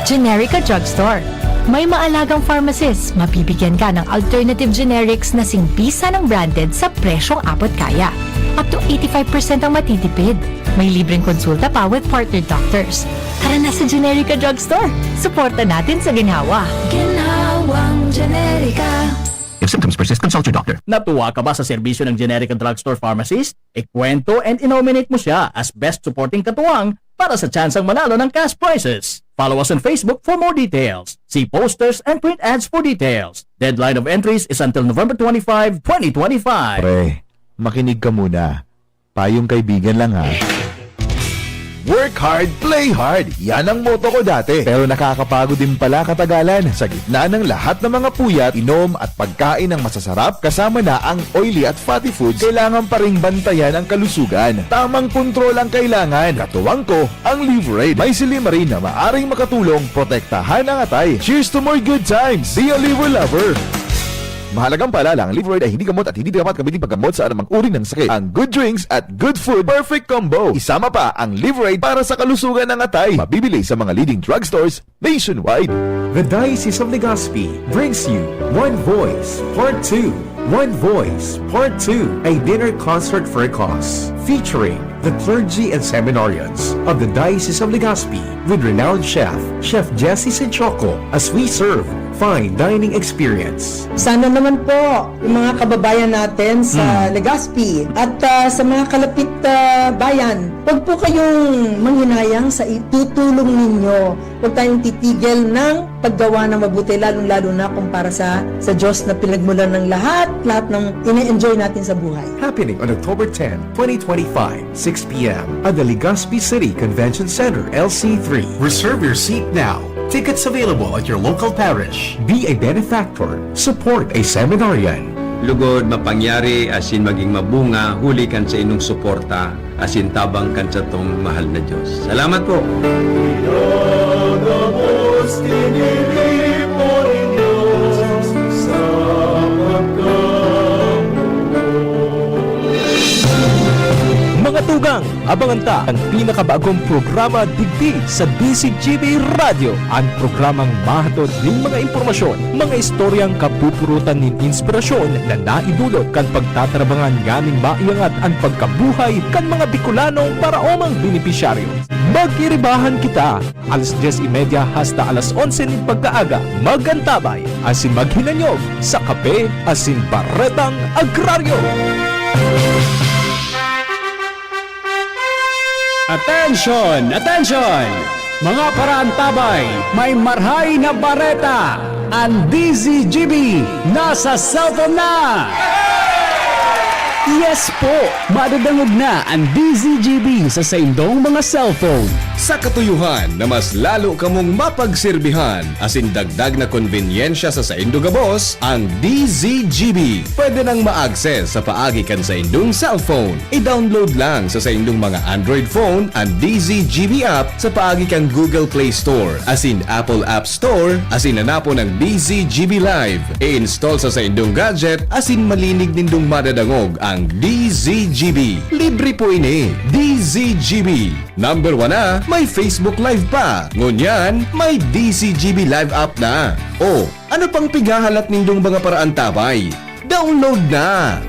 Generica Drugstore. May maalagang pharmacist, mabibigyan ka ng alternative generics na singbisa ng branded sa presyong abot kaya. Up to eighty-five percent ang matitipid. May libreng konsulta pa with partner doctors. Tara na sa Generica Drugstore. Suporta natin sa ginhawa. Ginhawang Generica. If symptoms persist, consult your doctor. Natuwa ka ba sa serbisyo ng Generica Drugstore Pharmacist? Ikwento and i-nominate mo siya as Best Supporting Katuwang para sa tsansang manalo ng cash prizes. Follow us on Facebook for more details. See posters and print ads for details. Deadline of entries is until November twenty-five, twenty twenty-five. Pre, makinig ka muna. Payong kaibigan lang, ha. Work hard, play hard. Yan ang motto ko dati. Pero nakakapagod din pala katagalan. Sa gitna ng lahat ng mga puyat, inom at pagkain ng masasarap, kasama na ang oily at fatty foods, kailangan pa ring bantayan ang kalusugan. Tamang kontrol ang kailangan. Katuwang ko, ang Liverade. May silymarin na maaring makatulong protektahan ang atay. Cheers to more good times! Be a Liver Lover! Mahalagang paalala, ang Liverade ay hindi gamot at hindi dapat gamitin paggamot sa anumang uri ng sakit. Ang good drinks at good food, perfect combo. Isama pa ang Liverade para sa kalusugan ng atay. Mabibili sa mga leading drugstores nationwide. The Diocese of Legazpi brings you One Voice Part two. One Voice Part two, a dinner concert for a cause, featuring the clergy and seminarians of the Diocese of Legazpi with renowned chef, Chef Jesse Sinchoco, as we serve fine dining experience. Sana naman po yung mga kababayan natin sa Hmm. Legazpi at, ah, sa mga kalapit, ah, bayan, wag po kayong manghinayang sa itutulong ninyo. Huwag tayong titigil ng paggawa ng mabuti, lalong-lalo na kung para sa, sa Diyos na pinagmulan ng lahat, lahat ng ine-enjoy natin sa buhay. Happening on October ten, twenty twenty-five, six p m at the Legazpi City Convention Center, L C three. Reserve your seat now. Tickets available at your local parish. Be a benefactor. Support a seminarian. Lugod, mapangyari, asin maging mabunga, huli kan sa inong suporta, asin tabang kan satong mahal na Diyos. Salamat po! Mga Gang, abangan ta an pinakabagong programa digdi sa D Z G B Radyo, an programang mahatod nin mga impormasyon, mga istoryang kapupurutan nin inspirasyon na naidulot kan pagtatarabangan nganing maiangat an pagkabuhay kan mga Bicolanong paraomang benepisyaryo. Magiribahan kita, alas dyes y media hasta alas onse nin pagkaaga. Mag-antabay asin maghinanyog sa Kape asin Baretang Agraryo. Attention! Attention! Mga paraantabay, may marhay na bareta! An D Z G B nasa cellphone na! Yes po! Madadangog na an D Z G B sa saindong mga cellphone. Sa katuyohan na mas lalo kamong mapagserbihan asin dagdag na konbenyensya sa saindo gabos, ang D Z G B pwede nang ma-access sa paagi kan saindong cellphone. I-download lang sa saindong mga Android phone an D Z G B app sa paagi kan Google Play Store asin Apple App Store asin hanapon ang D Z G B Live. I-install sa saindong gadget asin malinig nindong madadangog ang D Z G B. Libre po ini. D Z G B. Number one na, may Facebook Live pa. Ngunyan, may D Z G B Live app na. O, ano pang pighahalat nindong mga paraantabay? Download na!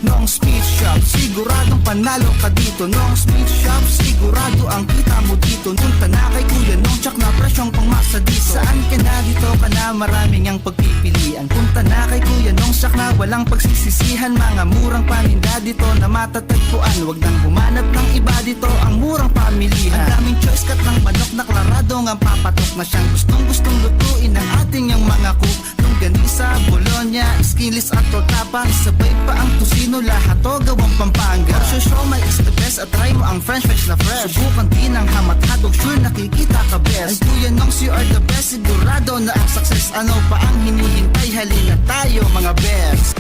Nong Speed Shop, siguradong panalo ka dito. Nong Speed Shop, sigurado ang kita mo dito. Punta na kay Kuya Nong, tsak na presyong pangmasa dito. Saan ka na dito ka na, maraming ang pagpipilian. Punta na kay Kuya Nong, tsak na walang pagsisisihan. Mga murang paninda dito na matatagpuan. Wag nang humanap ng iba dito, ang murang pamilihan. Ang daming choice, cut ng manok na klarado ngang papatok na siyang gustong-gustong lutuin ng ating yang mga cook. Longganisa, bologna, skinless at tortapa, sabay pa ang tocino, lahat to gawang Pampanga. Portion siomai is the best, at try mo ang french fries na fresh. Subukan din ang ham at hotdog, sure nakikita ka best. Ang Kuya Nongs, you are the best, sigurado na ang success. Ano pa ang hinihintay? Halina tayo, mga best!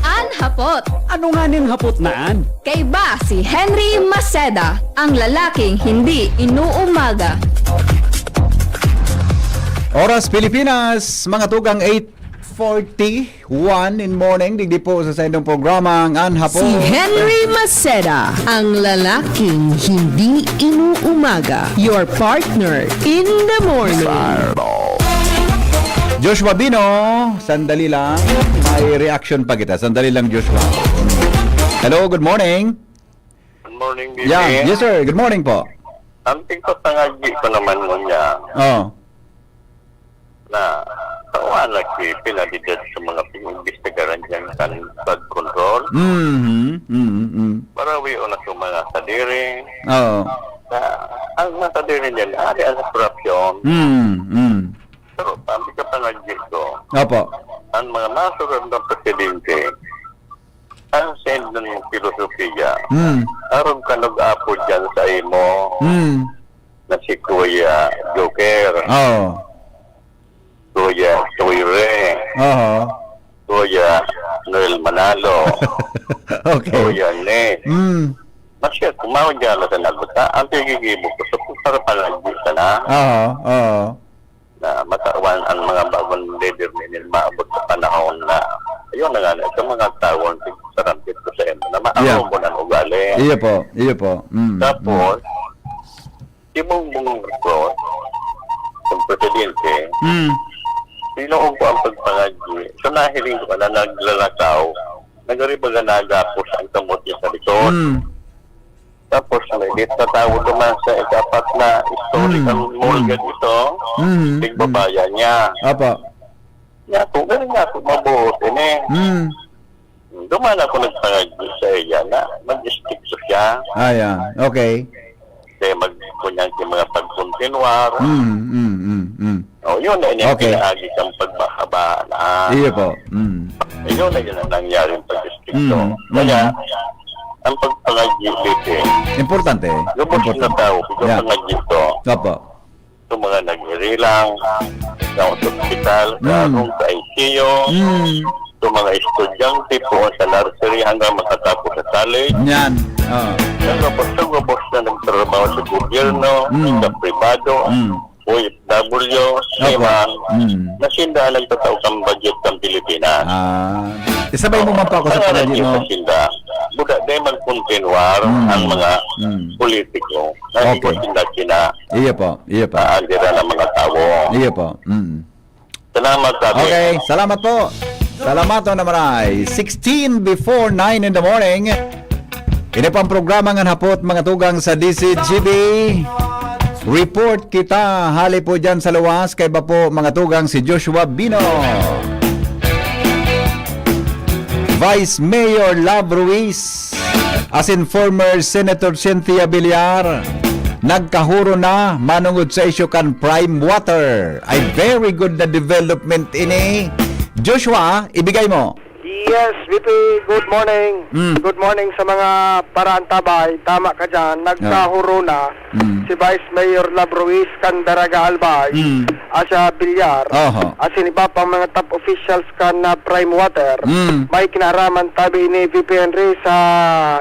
An hapot. Ano nganing hapot na an? Kaiba si Henry Maceda, ang lalaking hindi inuumaga. Oras Pilipinas, mga tugang eight forty-one in morning. Digdi po sa saindong programa ang An Hapot. Si Henry Maceda, ang lalaking hindi inuumaga. Your partner in the morning. Joshua Bino, sandali lang. May reaction pa kita. Sandali lang, Joshua. Hello, good morning. Good morning, B B. Yeah, yes, sir. Good morning po. Ang tigpapangadyi ko naman ngunyan Oh. na tawa na si penalidad sa mga pag-imbestigaran diyan kan flood control. Mhm, mhm, mhm. Para wiyo na sa mga sadiri. Oo. Na ang mga sadiri diyan, ari ang korupsyon. Mm, mm. Pero ang tigpapangadyi ko, Opo. ang mga masunod na presidente, ang send ng filosofiya, Mm. arog ka nag-apo dyan sa imo Mm. na si Kuya Joker, Oo. Kuya Toire, Oho. Kuya Noel Manalo, Okay. Kuya Nick. Mm. Masya, kumawa dyan na sa naguta. Ang pigigibo ko, so, para pangadyi ka na. Oo, oo. na matawan ang mga bagong leader nin maabot sa panahon na ayun na nga, sa mga tawo ang sarambit ko sa imo na Yeah. maarog mo ng ugali. Iyo po, iyo po. Mm, Tapos, mm. si Bongbong Marcos, ang presidente, Mm. sinuog ko ang pagpangadyi. So, nahiling ko na naglalakaw, nagaribaga nagapos ang kamot niya sa likod. Mm. Tapos may dit na tawo duman sa ikapat na historical Mm, mall mm. gad ito, Mm, tigbabaya mm. niya. Apa? Nga ako, galing nga ako mabuot ini. Mm. Duman ako nagpangadyo sa iya na mag-istrikto siya. Ah, yeah. Okay. Kaya mag-, kunyang yung mga pagkontinuar. Mm, mm, mm, mm. Oh, yun na yun yung Okay. pinaagi kang pagbahaba na. Iyo po. Mm. Yun na yun ang nangyaring pag-istrikto. Mm, Kaya, mm. ang pagpangadyo dito, Importante. gabos Importante. na tao, Yeah. pagpangadyo ito. Opo. Sa mga nag-irilang, sa ospital, sa Mm. room, sa I C U, Mm. sa mga estudyante, po sa nursery hanggang makatapos sa college. Yan. Oo. Sa gabos, sa gabos na nagtrabaho sa gobyerno, Mm. sa pribado, Mm. O F W, Opo. seaman, Mm. na sinda ang nagtatao kan budget kan Pilipinas. Ah. Isabay mo man po ako sa Ang pangadyo mo. Sinda. Buda, dahil man kung Pinwar Mm. ang mga Mm. politiko. Nahikot Okay. sila kina Iyo po, iyo po. ah, andira ng mga tawo. Iyo po. Mm. Salamat, Daddy. Okay, salamat po. Salamat, Dona Maray. Sixteen before nine in the morning. Ini po ang programa ngan hapot, mga tugang sa D C G B. Report kita, hali po dyan sa luwas, kaiba po, mga tugang, si Joshua Bino. Vice Mayor Love Ruiz, asin former Senator Cynthia Villar, nagkahuro na manungod sa isyu kan Prime Water. Ay, very good na development ini. Joshua, ibigay mo. Yes, V P, good morning. Mm. Good morning sa mga paraantabay. Tama ka dyan, nagkahuro na Mm. si Vice Mayor Love Ruiz kan Daraga Albay, Mm. asya Villar, Oho. asin iba pang mga top officials kan, ah, Prime Water. Mm. May kinaraman tabi ni V P Henry sa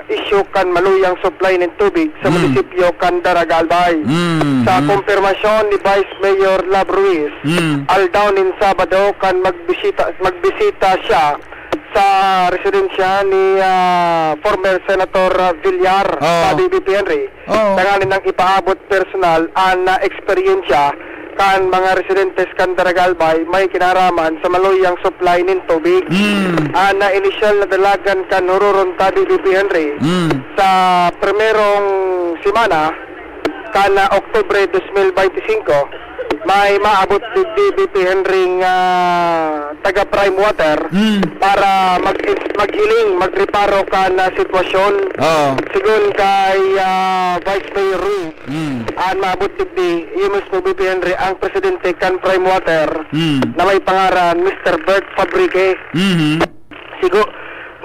isyu kan maluyang supply nin tubig sa Mm. munisipyo kan Daraga Albay. Mm. Sa Mm. kumpirmasyon ni Vice Mayor Love Ruiz, Mm. aldaw nin Sabado kan magbisita, magbisita siya sa residensya ni, ah, former Senator, ah, Villar, Oo. sa V P Henry. Oo. Tanganing nang ipaabot personal an, ah, eksperyensya kan mga residentes kan Daraga Albay may kinaraman sa maluyang supply nin tubig. Mm. An, ah, inisyal na dalagan kan huroron ta, V P Henry, Mm. sa primerong semana kan, ah, Oktubre dos mil beintisinko, may maabot digdi, V P Henry, nga taga Prime Water Mm. para mag-, maghiling, magreparo kan, ah, sitwasyon. Oo. Sigon kay, ah, Vice Mayor Ruiz, Mm. an maabot digdi, iyo mismo, V P Henry, ang presidente kan Prime Water Mm. na may pangaran Mister Bert Fabrique. Mhm. Sigo,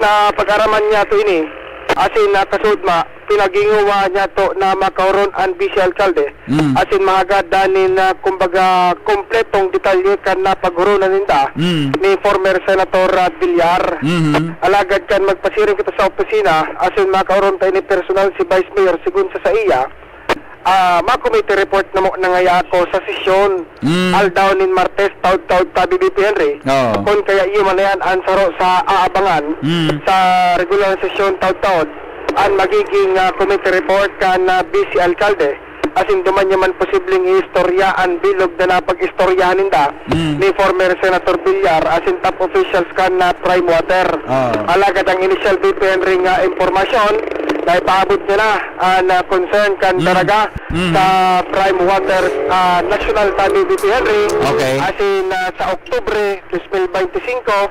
na pag-araman niya to ini, asin nakasudma, pinaginguwa niya to na makahuron an vice alkalde. Mm. Asin mahagad danin na, kumbaga, kompletong detalye kan napaghuronan ninda Mm. ni former Senator, ah, Villar. Mhm. Alagad kan magpasiring kita sa opisina, asin makahuron ta ini personal si Vice Mayor, sigon sa saiya, ah, ma-committee report na mo na ngaya ako sa sesyon. Mm. Aldaw nin Martes, taod-taod ta, V P Henry. Oo. Kun kaya iyo man na yan, an saro sa aabangan Mm. sa regular na sesyon, taod-taod, an magiging, ah, committee report kan, ah, vice alkalde. Asin duman niya man posibleng iistorya an bilog na napag-istoryahan ninda Mm. ni former Senator Villar asin top officials kan, ah, Prime Water. Oo. Alagad ang inisyal, V P Henry, nga impormasyon na ipaabot niya na an, ah, concern kan Mm. Daraga Mm. sa Prime Water, ah, National tabi, V P Henry. Okay. Asin, ah, sa Oktubre dos mil beintisinko,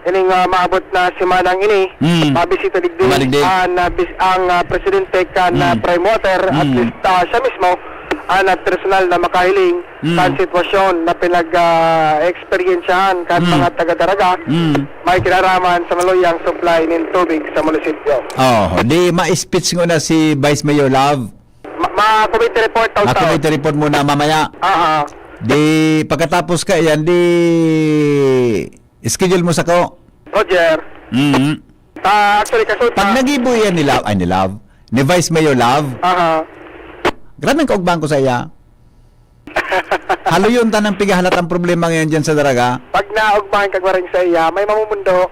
ining, ah, maabot na semanang ini, Mm. mabisita digdi Madigdi. an, ah, bis-, ang, ah, presidente kan, ah, Mm. Prime Water, at Mm. least, ah, siya mismo, an, ah, personal na makahiling Mm. kan sitwasyon na pinag, ah, eksperyensyahan kan Mm. mga taga-Daraga, Mm. may kinaraman sa maluyang supply nin tubig sa munisipyo. Oh, di ma-speech nguna si Vice Mayor Love. Ma-, ma-committee report, taon-taon. Ma-committee report muna mamaya. Ah, ah. Di pagkatapos ka yan, di schedule mo sako. Roger. Mm. Ah, actually, kaso Pag ta- nagibo yan ni Love, ay, ni Love, ni Vice Mayor Love, Aha. Grabeng kaugmahan ko sa iya. Haluyon ta nang pigahalat ang problema ngayon dyan sa Daraga. Pag naugmahan ka, Gwaring, sa iya, may mamumundo.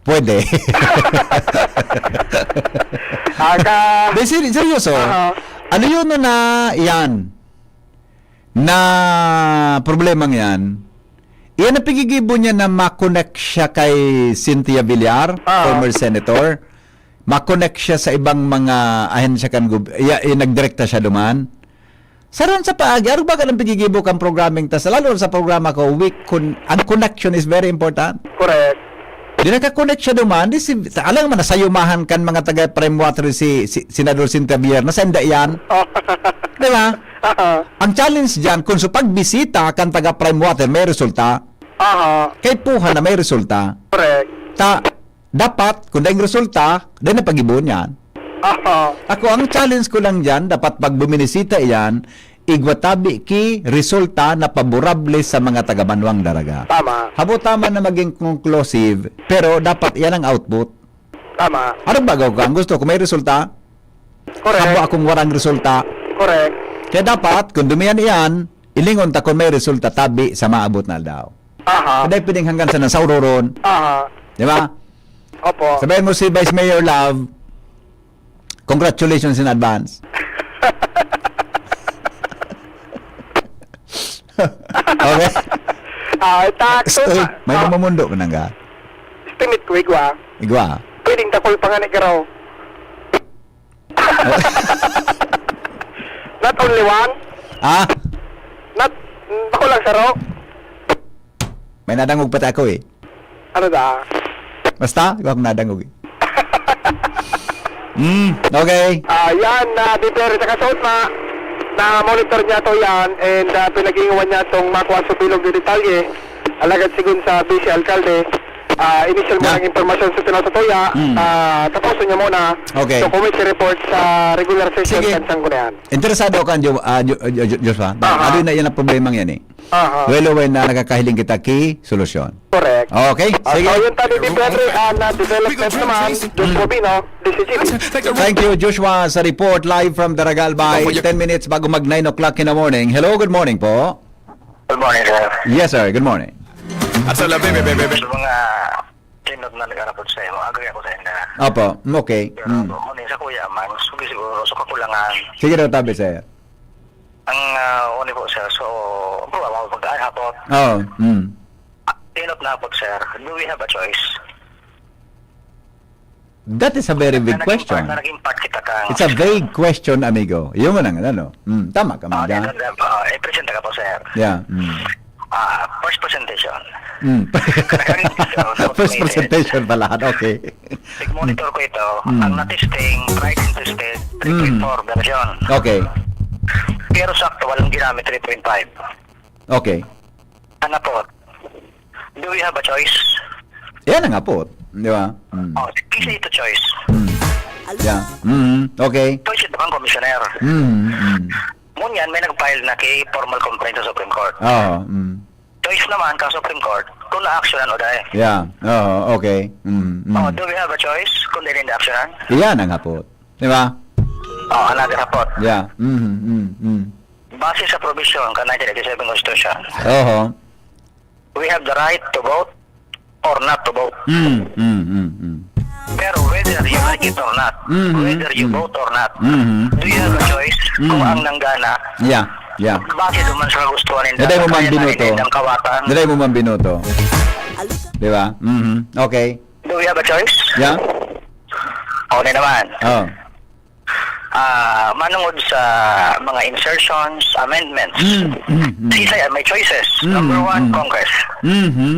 Pwede. Aka- Di, seri-, seryoso. Aha. Ano yun na yan? Na problemang yan? Iyan ang pigigibo niya na ma-connect siya kay Cynthia Villar, Ah. former senator. Ma-connect siya sa ibang mga ahensya kan gob-, iya, iya, nagdirekta siya duman. Sa ron sa paagi, arog ba ka ng pigigibo kang programming ta, sa lalo sa programa ko, weak con-, ang connection is very important. Correct. Di naka-connect siya duman, di si, alam naman, nasayumahan kan mga taga Prime Water si, si Senador Cynthia Villar, na senda yan. Oh. Di ba? Aha. Ang challenge dyan, kung sa pagbisita kan taga Prime Water, may resulta. Aha. Kay puha na may resulta. Correct. Ta, dapat, kung daing resulta, dai na pag-ibo niyan. Aha. Ako, ang challenge ko lang diyan, dapat pag buminisita iyan, igwa tabi ki resulta na paborable sa mga taga-banwang Daraga. Tama. Habo tama na maging conclusive, pero dapat iyan ang output. Tama. Ano ba, Gawgang? Gusto ko may resulta? Correct. Habo akong warang resulta. Correct. Kaya dapat, kung dumiyan iyan, ilingon ta kung may resulta tabi sa maabot na aldaw. Aha. Kaday pwedeng hanggang sa nasauroron. Aha. Di ba? Opo. Sabihin mo si Vice Mayor Love, congratulations in advance. Okay? Ah, takto Estoy, na. May Ah, namumundo ka nang ga? Estimate ko, igwa. Igwa. Pwedeng dakul pa nga ni Garo. Not only one. Ah? Not, bako lang saro. May nadangog pati ako eh. Ano da? Basta, ikaw akong nadangog eh. Mm, okay. Ah, yan, na di pero sa kasot na, na monitor niya to yan, and ah, pinag-iingawan niya tong makuha sa bilog na detalye. Alagad sigun sa Vice Alkalde, ah, initial mo Na. Ng impormasyon sa tinatutuya, Mm. ah, tapusin niya muna. Okay. So, committee report sa regular session Sige. Kan Sanggunian. Interesado ako, Jo-, ah, Jo-, Jo-, Jo-, Joshua. Aha. Ano na yan ang problema yan eh? Aha. Well, well, na nakakahiling kita ki solusyon. Correct. Okay, Ah, sige. So, yun tayo, Di Pedro, ah, na development naman, Joshua Bino, D C G. Thank you, Joshua, sa report live from Daragal by ten minutes bago mag nine o'clock in the morning. Hello, good morning po. Good morning, sir. Yes, sir. Good morning. At sa labi, be, be, be, be. Sa mga tinod na nag-arapot sa imo, agree ako sa inyo. Opo, mm, okay. Pero Mm. Ako, muna sa kuya man, sugi siguro sa kakulangan. Sige daw, tabi, sir. Ang, ah, uni po, sir, so, ang problema ko pag-aarapot. Oo, mm. Ah, tinod na po, sir. Do we have a choice? That is a very big Na naging question. Part, na naging part kita kang It's a vague question, amigo. Yun mo nang ano. Mm, tama ka man Ah, dyan. Then, uh, uh, i-present ka po, sir. Yeah. Mm. Ah, first presentation. Mm. First presentation pa lahat. Okay. Nag-monitor ko ito. Mm. Ang na-testing, tried and tested, Mm. three point four version. Okay. Pero sa actual, ang ginamit, three point five. Okay. Ano po? Do we have a choice? Yan ang apot, di ba? Mm. Oh, isa ito choice. Mm. Yeah. Mm, okay. Choice ito kang commissioner. Mm, mm. Ngunyan, may nag-file na kay formal complaint sa Supreme Court. Oo, mm. Choice naman kang Supreme Court kung na-actionan o dai. Yeah. Oo, okay. Mm, mm. Oh, do we have a choice kung dai na-actionan? Iyan ang apot. Di ba? Oh, another apot. Yeah. Mm, mm, mm. Base sa provision ka nineteen eighty-seven Constitution, Oho. We have the right to vote or not to vote. Mm, mm, mm, mm. Pero whether you like it or not, Mm-hmm. whether you Mm. vote or not, Mm-hmm. do you have a choice kung Mm. ang nanggana, Yeah, yeah. base naman sa kagustuhan ninda, Dai mo man kaya binoto. Nindang kawatan? Dai mo man binoto. Di ba? Mm-hmm. Okay. Do we have a choice? Yeah. O, na naman. Oh. Ah, manungod sa mga insertions, amendments. Mm, mm, mm. Sisay ang may choices? Mm, Number one, mm. Congress. Mm-hmm.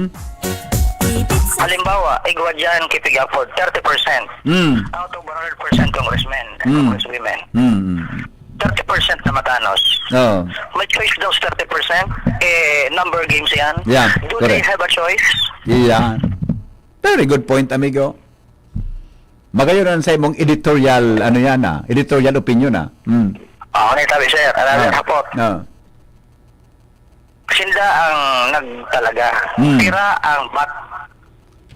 Halimbawa, igwa dyan, kipigapod, thirty percent. Mm. Out of one hundred percent congressmen and Mm. congresswomen. Mm, mm, mm. Thirty percent na matanos. Oo. May choice daw sa thirty percent? Eh, number games yan. Yeah, Do they correct. Have a choice? Yeah. Very good point, amigo. Magayon ang sa imong editorial, ano yan ah, editorial opinion ah. Mm. Ah, ano yung tabi, sir? Ano yung Ah. Hapot? Ah. Sinda ang nagtalaga. Mm. Pira ang bat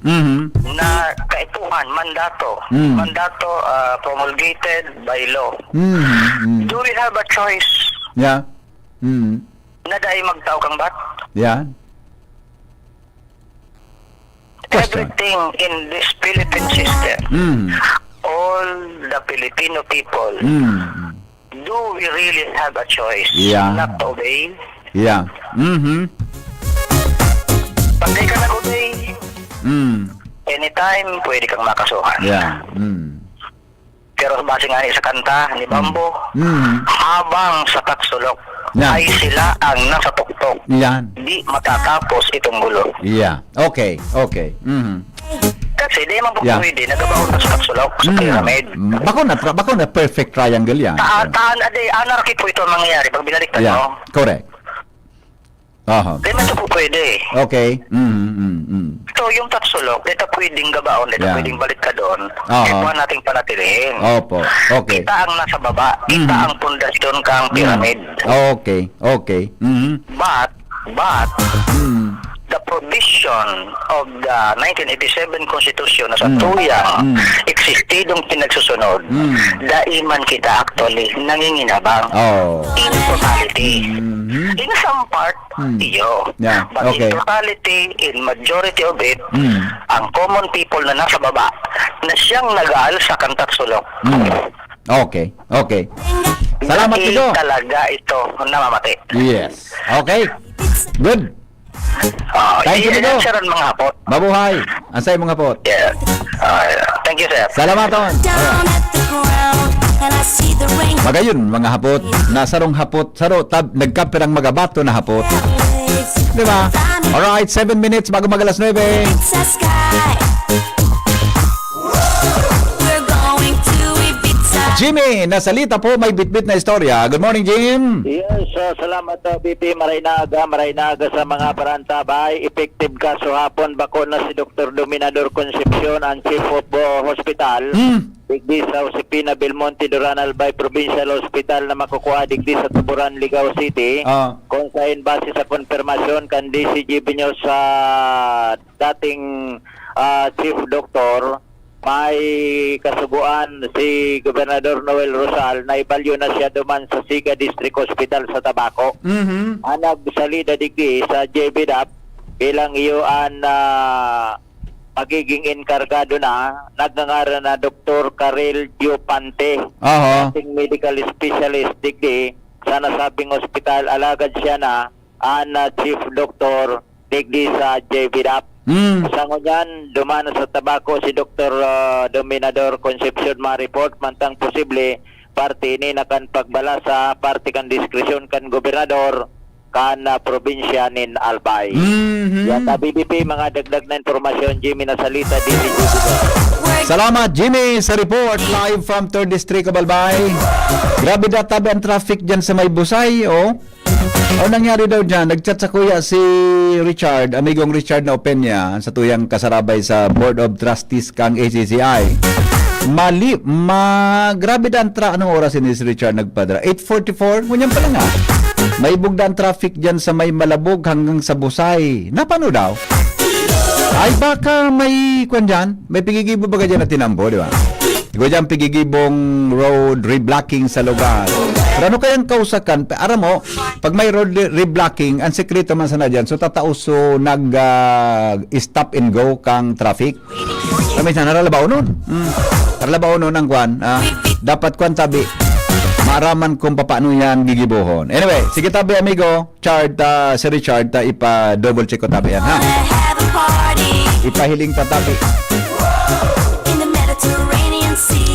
Mhm. na kaipuhan, mandato. Mm. Mandato, ah, promulgated by law. Mm, mm. Do we have a choice Yeah. Mm. na dai magtao kang bat? Yeah. Question. Everything in this Philippine system, Mm. all the Filipino people, Mm. do we really have a choice Yeah. not to obey? Yeah. Mm-hmm. Pag di ka nag-obey, Mm. anytime pwede kang makasuhan. Yeah. Mm. Pero base nga ni sa kanta ni Bambo, Mm. habang sa Taksolok Yan. ay sila ang nasa tuktok, Yan. di matatapos itong gulo. Yeah. Okay, okay. Mhm. Kasi di man po Yeah. pwede na gabaon na sa Taksolok, sa Mm. pyramid. Mm. Bako na, tra-, bako na perfect triangle yan. Ta-, taan, ade, anarchy po ito ang mangyayari pag binaliktad Yeah. mo. Correct. Aha. Di man ito po pwede. Okay. Mm, mm, mm. So, yung Tatsulok, di ito pwedeng gabaon, di ito Yeah. pwedeng baliktadon. Aha. Ito ang ating panatilihin. Opo. Okay. Kita ang nasa baba, kita Mhm. ang pundasyon kang Mhm. pyramid. Okay. Okay. Mhm. But, but, Mhm. the provision of the nineteen eighty-seven Constitution na sa Mhm. tuyang Mhm. eksistidong pinagsusunod, Mhm. dai man kita actually nanginginabang. Oh. In totality. Mhm. Hmm. In some part, Hmm. iyo. Yeah, But okay. in totality, in majority of it, Hmm. ang common people na nasa baba, na siyang nag-aalsa kan tatsulok. Hmm. Okay, okay. Salamat, Dati Tigo. talaga ito namamati. Yes. Okay. Good. Ah, Thank you, Tigo. Answer ang mga hapot. Mabuhay. Ansay mga hapot. Yeah. Ah, yeah. Thank you, sir. Salamat, on. Down at the ground, and I see the rain. Magayon, mga hapot. Nasarong hapot. Saro, tab, nagkapirang magabato na hapot. Di ba? Alright, seven minutes bago mag alas nuebe. It's a sky. We're going to Ibiza. Jimmy, nasalita po, may bitbit na istorya. Good morning, Jim. Yes, uh, salamat, uh, B P. Maray na aga, maray na aga sa mga parantabay. Effective ka so hapon, bako na si Doktor Dominador Concepcion, ang chief of, uh, hospital. Hmm. Digdi sa Josefina Belmonte Duran Albay Provincial Hospital na makukuha digdi sa Tuburan, Ligao City. Ah. Kung sain base sa konfirmasyon kan D C G B News sa dating, ah, chief doktor, may kasugoan si Gobernador Noel Rosal na ibalyo na siya duman sa Siga District Hospital sa Tabaco. Mhm. Ang nagsalida digdi sa J B DAP bilang iyo an, ah, magiging enkargado na, nagngangaran na Doktor Karel Diopante, Aha. dating medical specialist digdi sa nasabing ospital. Alagad siya na an, ah, chief doktor digdi sa J B DAP. Mm. Sa ngunyan, duman sa Tabaco si Doktor, ah, Dominador Concepcion ma-report, mantang posible parte ini na kan pagbala sa parte kan diskresyon kan gobernador kan, ah, probinsya nin Albay. Mhm. Yan, ah, B B P, mga dagdag na impormasyon, Jimmy Nasalita, D C G Bugay. Salamat, Jimmy, sa report live from Third District of Albay. Grabe databi ang traffic dyan sa may Busay, oh. Ano nangyari daw dyan? Nagchat sa kuya si Richard, amigong Richard na Opeña, sa tuyang kasarabay sa Board of Trustees kang A C C I. Mali, ma-, grabe da ang tra-, anong oras ini si Richard nagpadra? Eight forty-four? Ngunyan pa lang, ah. May bugda ang traffic dyan sa may Malabog hanggang sa Busay. Napano daw? Ay, baka may, kwan dyan, may pigigibo baga dyan na tinambo, di ba? Igwa dyan, pigigibong road reblocking sa lugar. Pero ano kayang kausakan? Aram mo, pag may road re-, reblocking, ang sekreto man sana dyan, so tatao so nag, ah, stop and go kang traffic. Kami sana, haralabaw nun. Hmm. Haralabaw nun ang kwan. Ah, dapat kwan tabi. Maaraman kung papaano yan gigibohon. Anyway, sige tabi, amigo. Chard, ah, si Richard, ah, ipa-double check ko tabi yan, ha? Ipahiling ta tabi.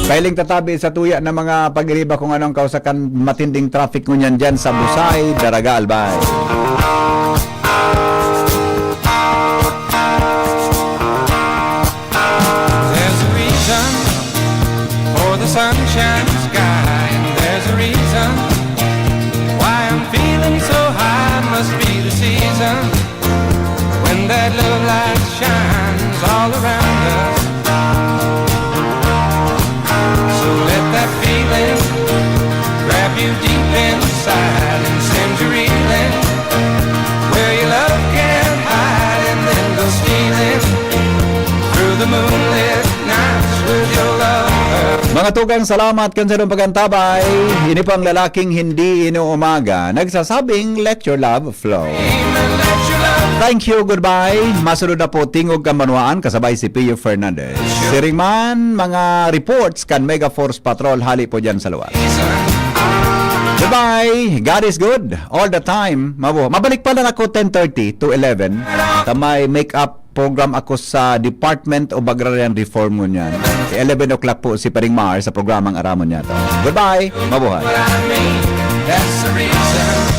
Pahiling ta tabi sa tuya na mga pag-iriba kung anong kausakan matinding traffic ngunyan dyan sa Busay, Daraga, Albay. There's a reason for the sunshine sky, and there's a reason why I'm feeling so high. Must be the season when that love light shines all around us. So let that feeling grab you deep inside and send you reeling where your love can't hide, and then go stealing through the moonlit nights with your lover. Mga tugang, salamat kan sa inyong pag-antabay. Ini po ang lalaking hindi inuumaga, nagsasabing, "Let your love flow." Thank you, goodbye. Masunod na po, Tingog kan Banwaan, kasabay si Pio Fernandez. Siring man, mga reports kan Mega Force Patrol, hali po dyan sa luwas. Goodbye. God is good all the time. Mabu-, mabalik pa lang ako ten thirty to eleven. Tamay make-up program ako sa Department of Agrarian Reform ngunyan. Eleven o'clock po si Paring Mar sa programang Aramon Niyato. Goodbye. Mabuhay. That's the reason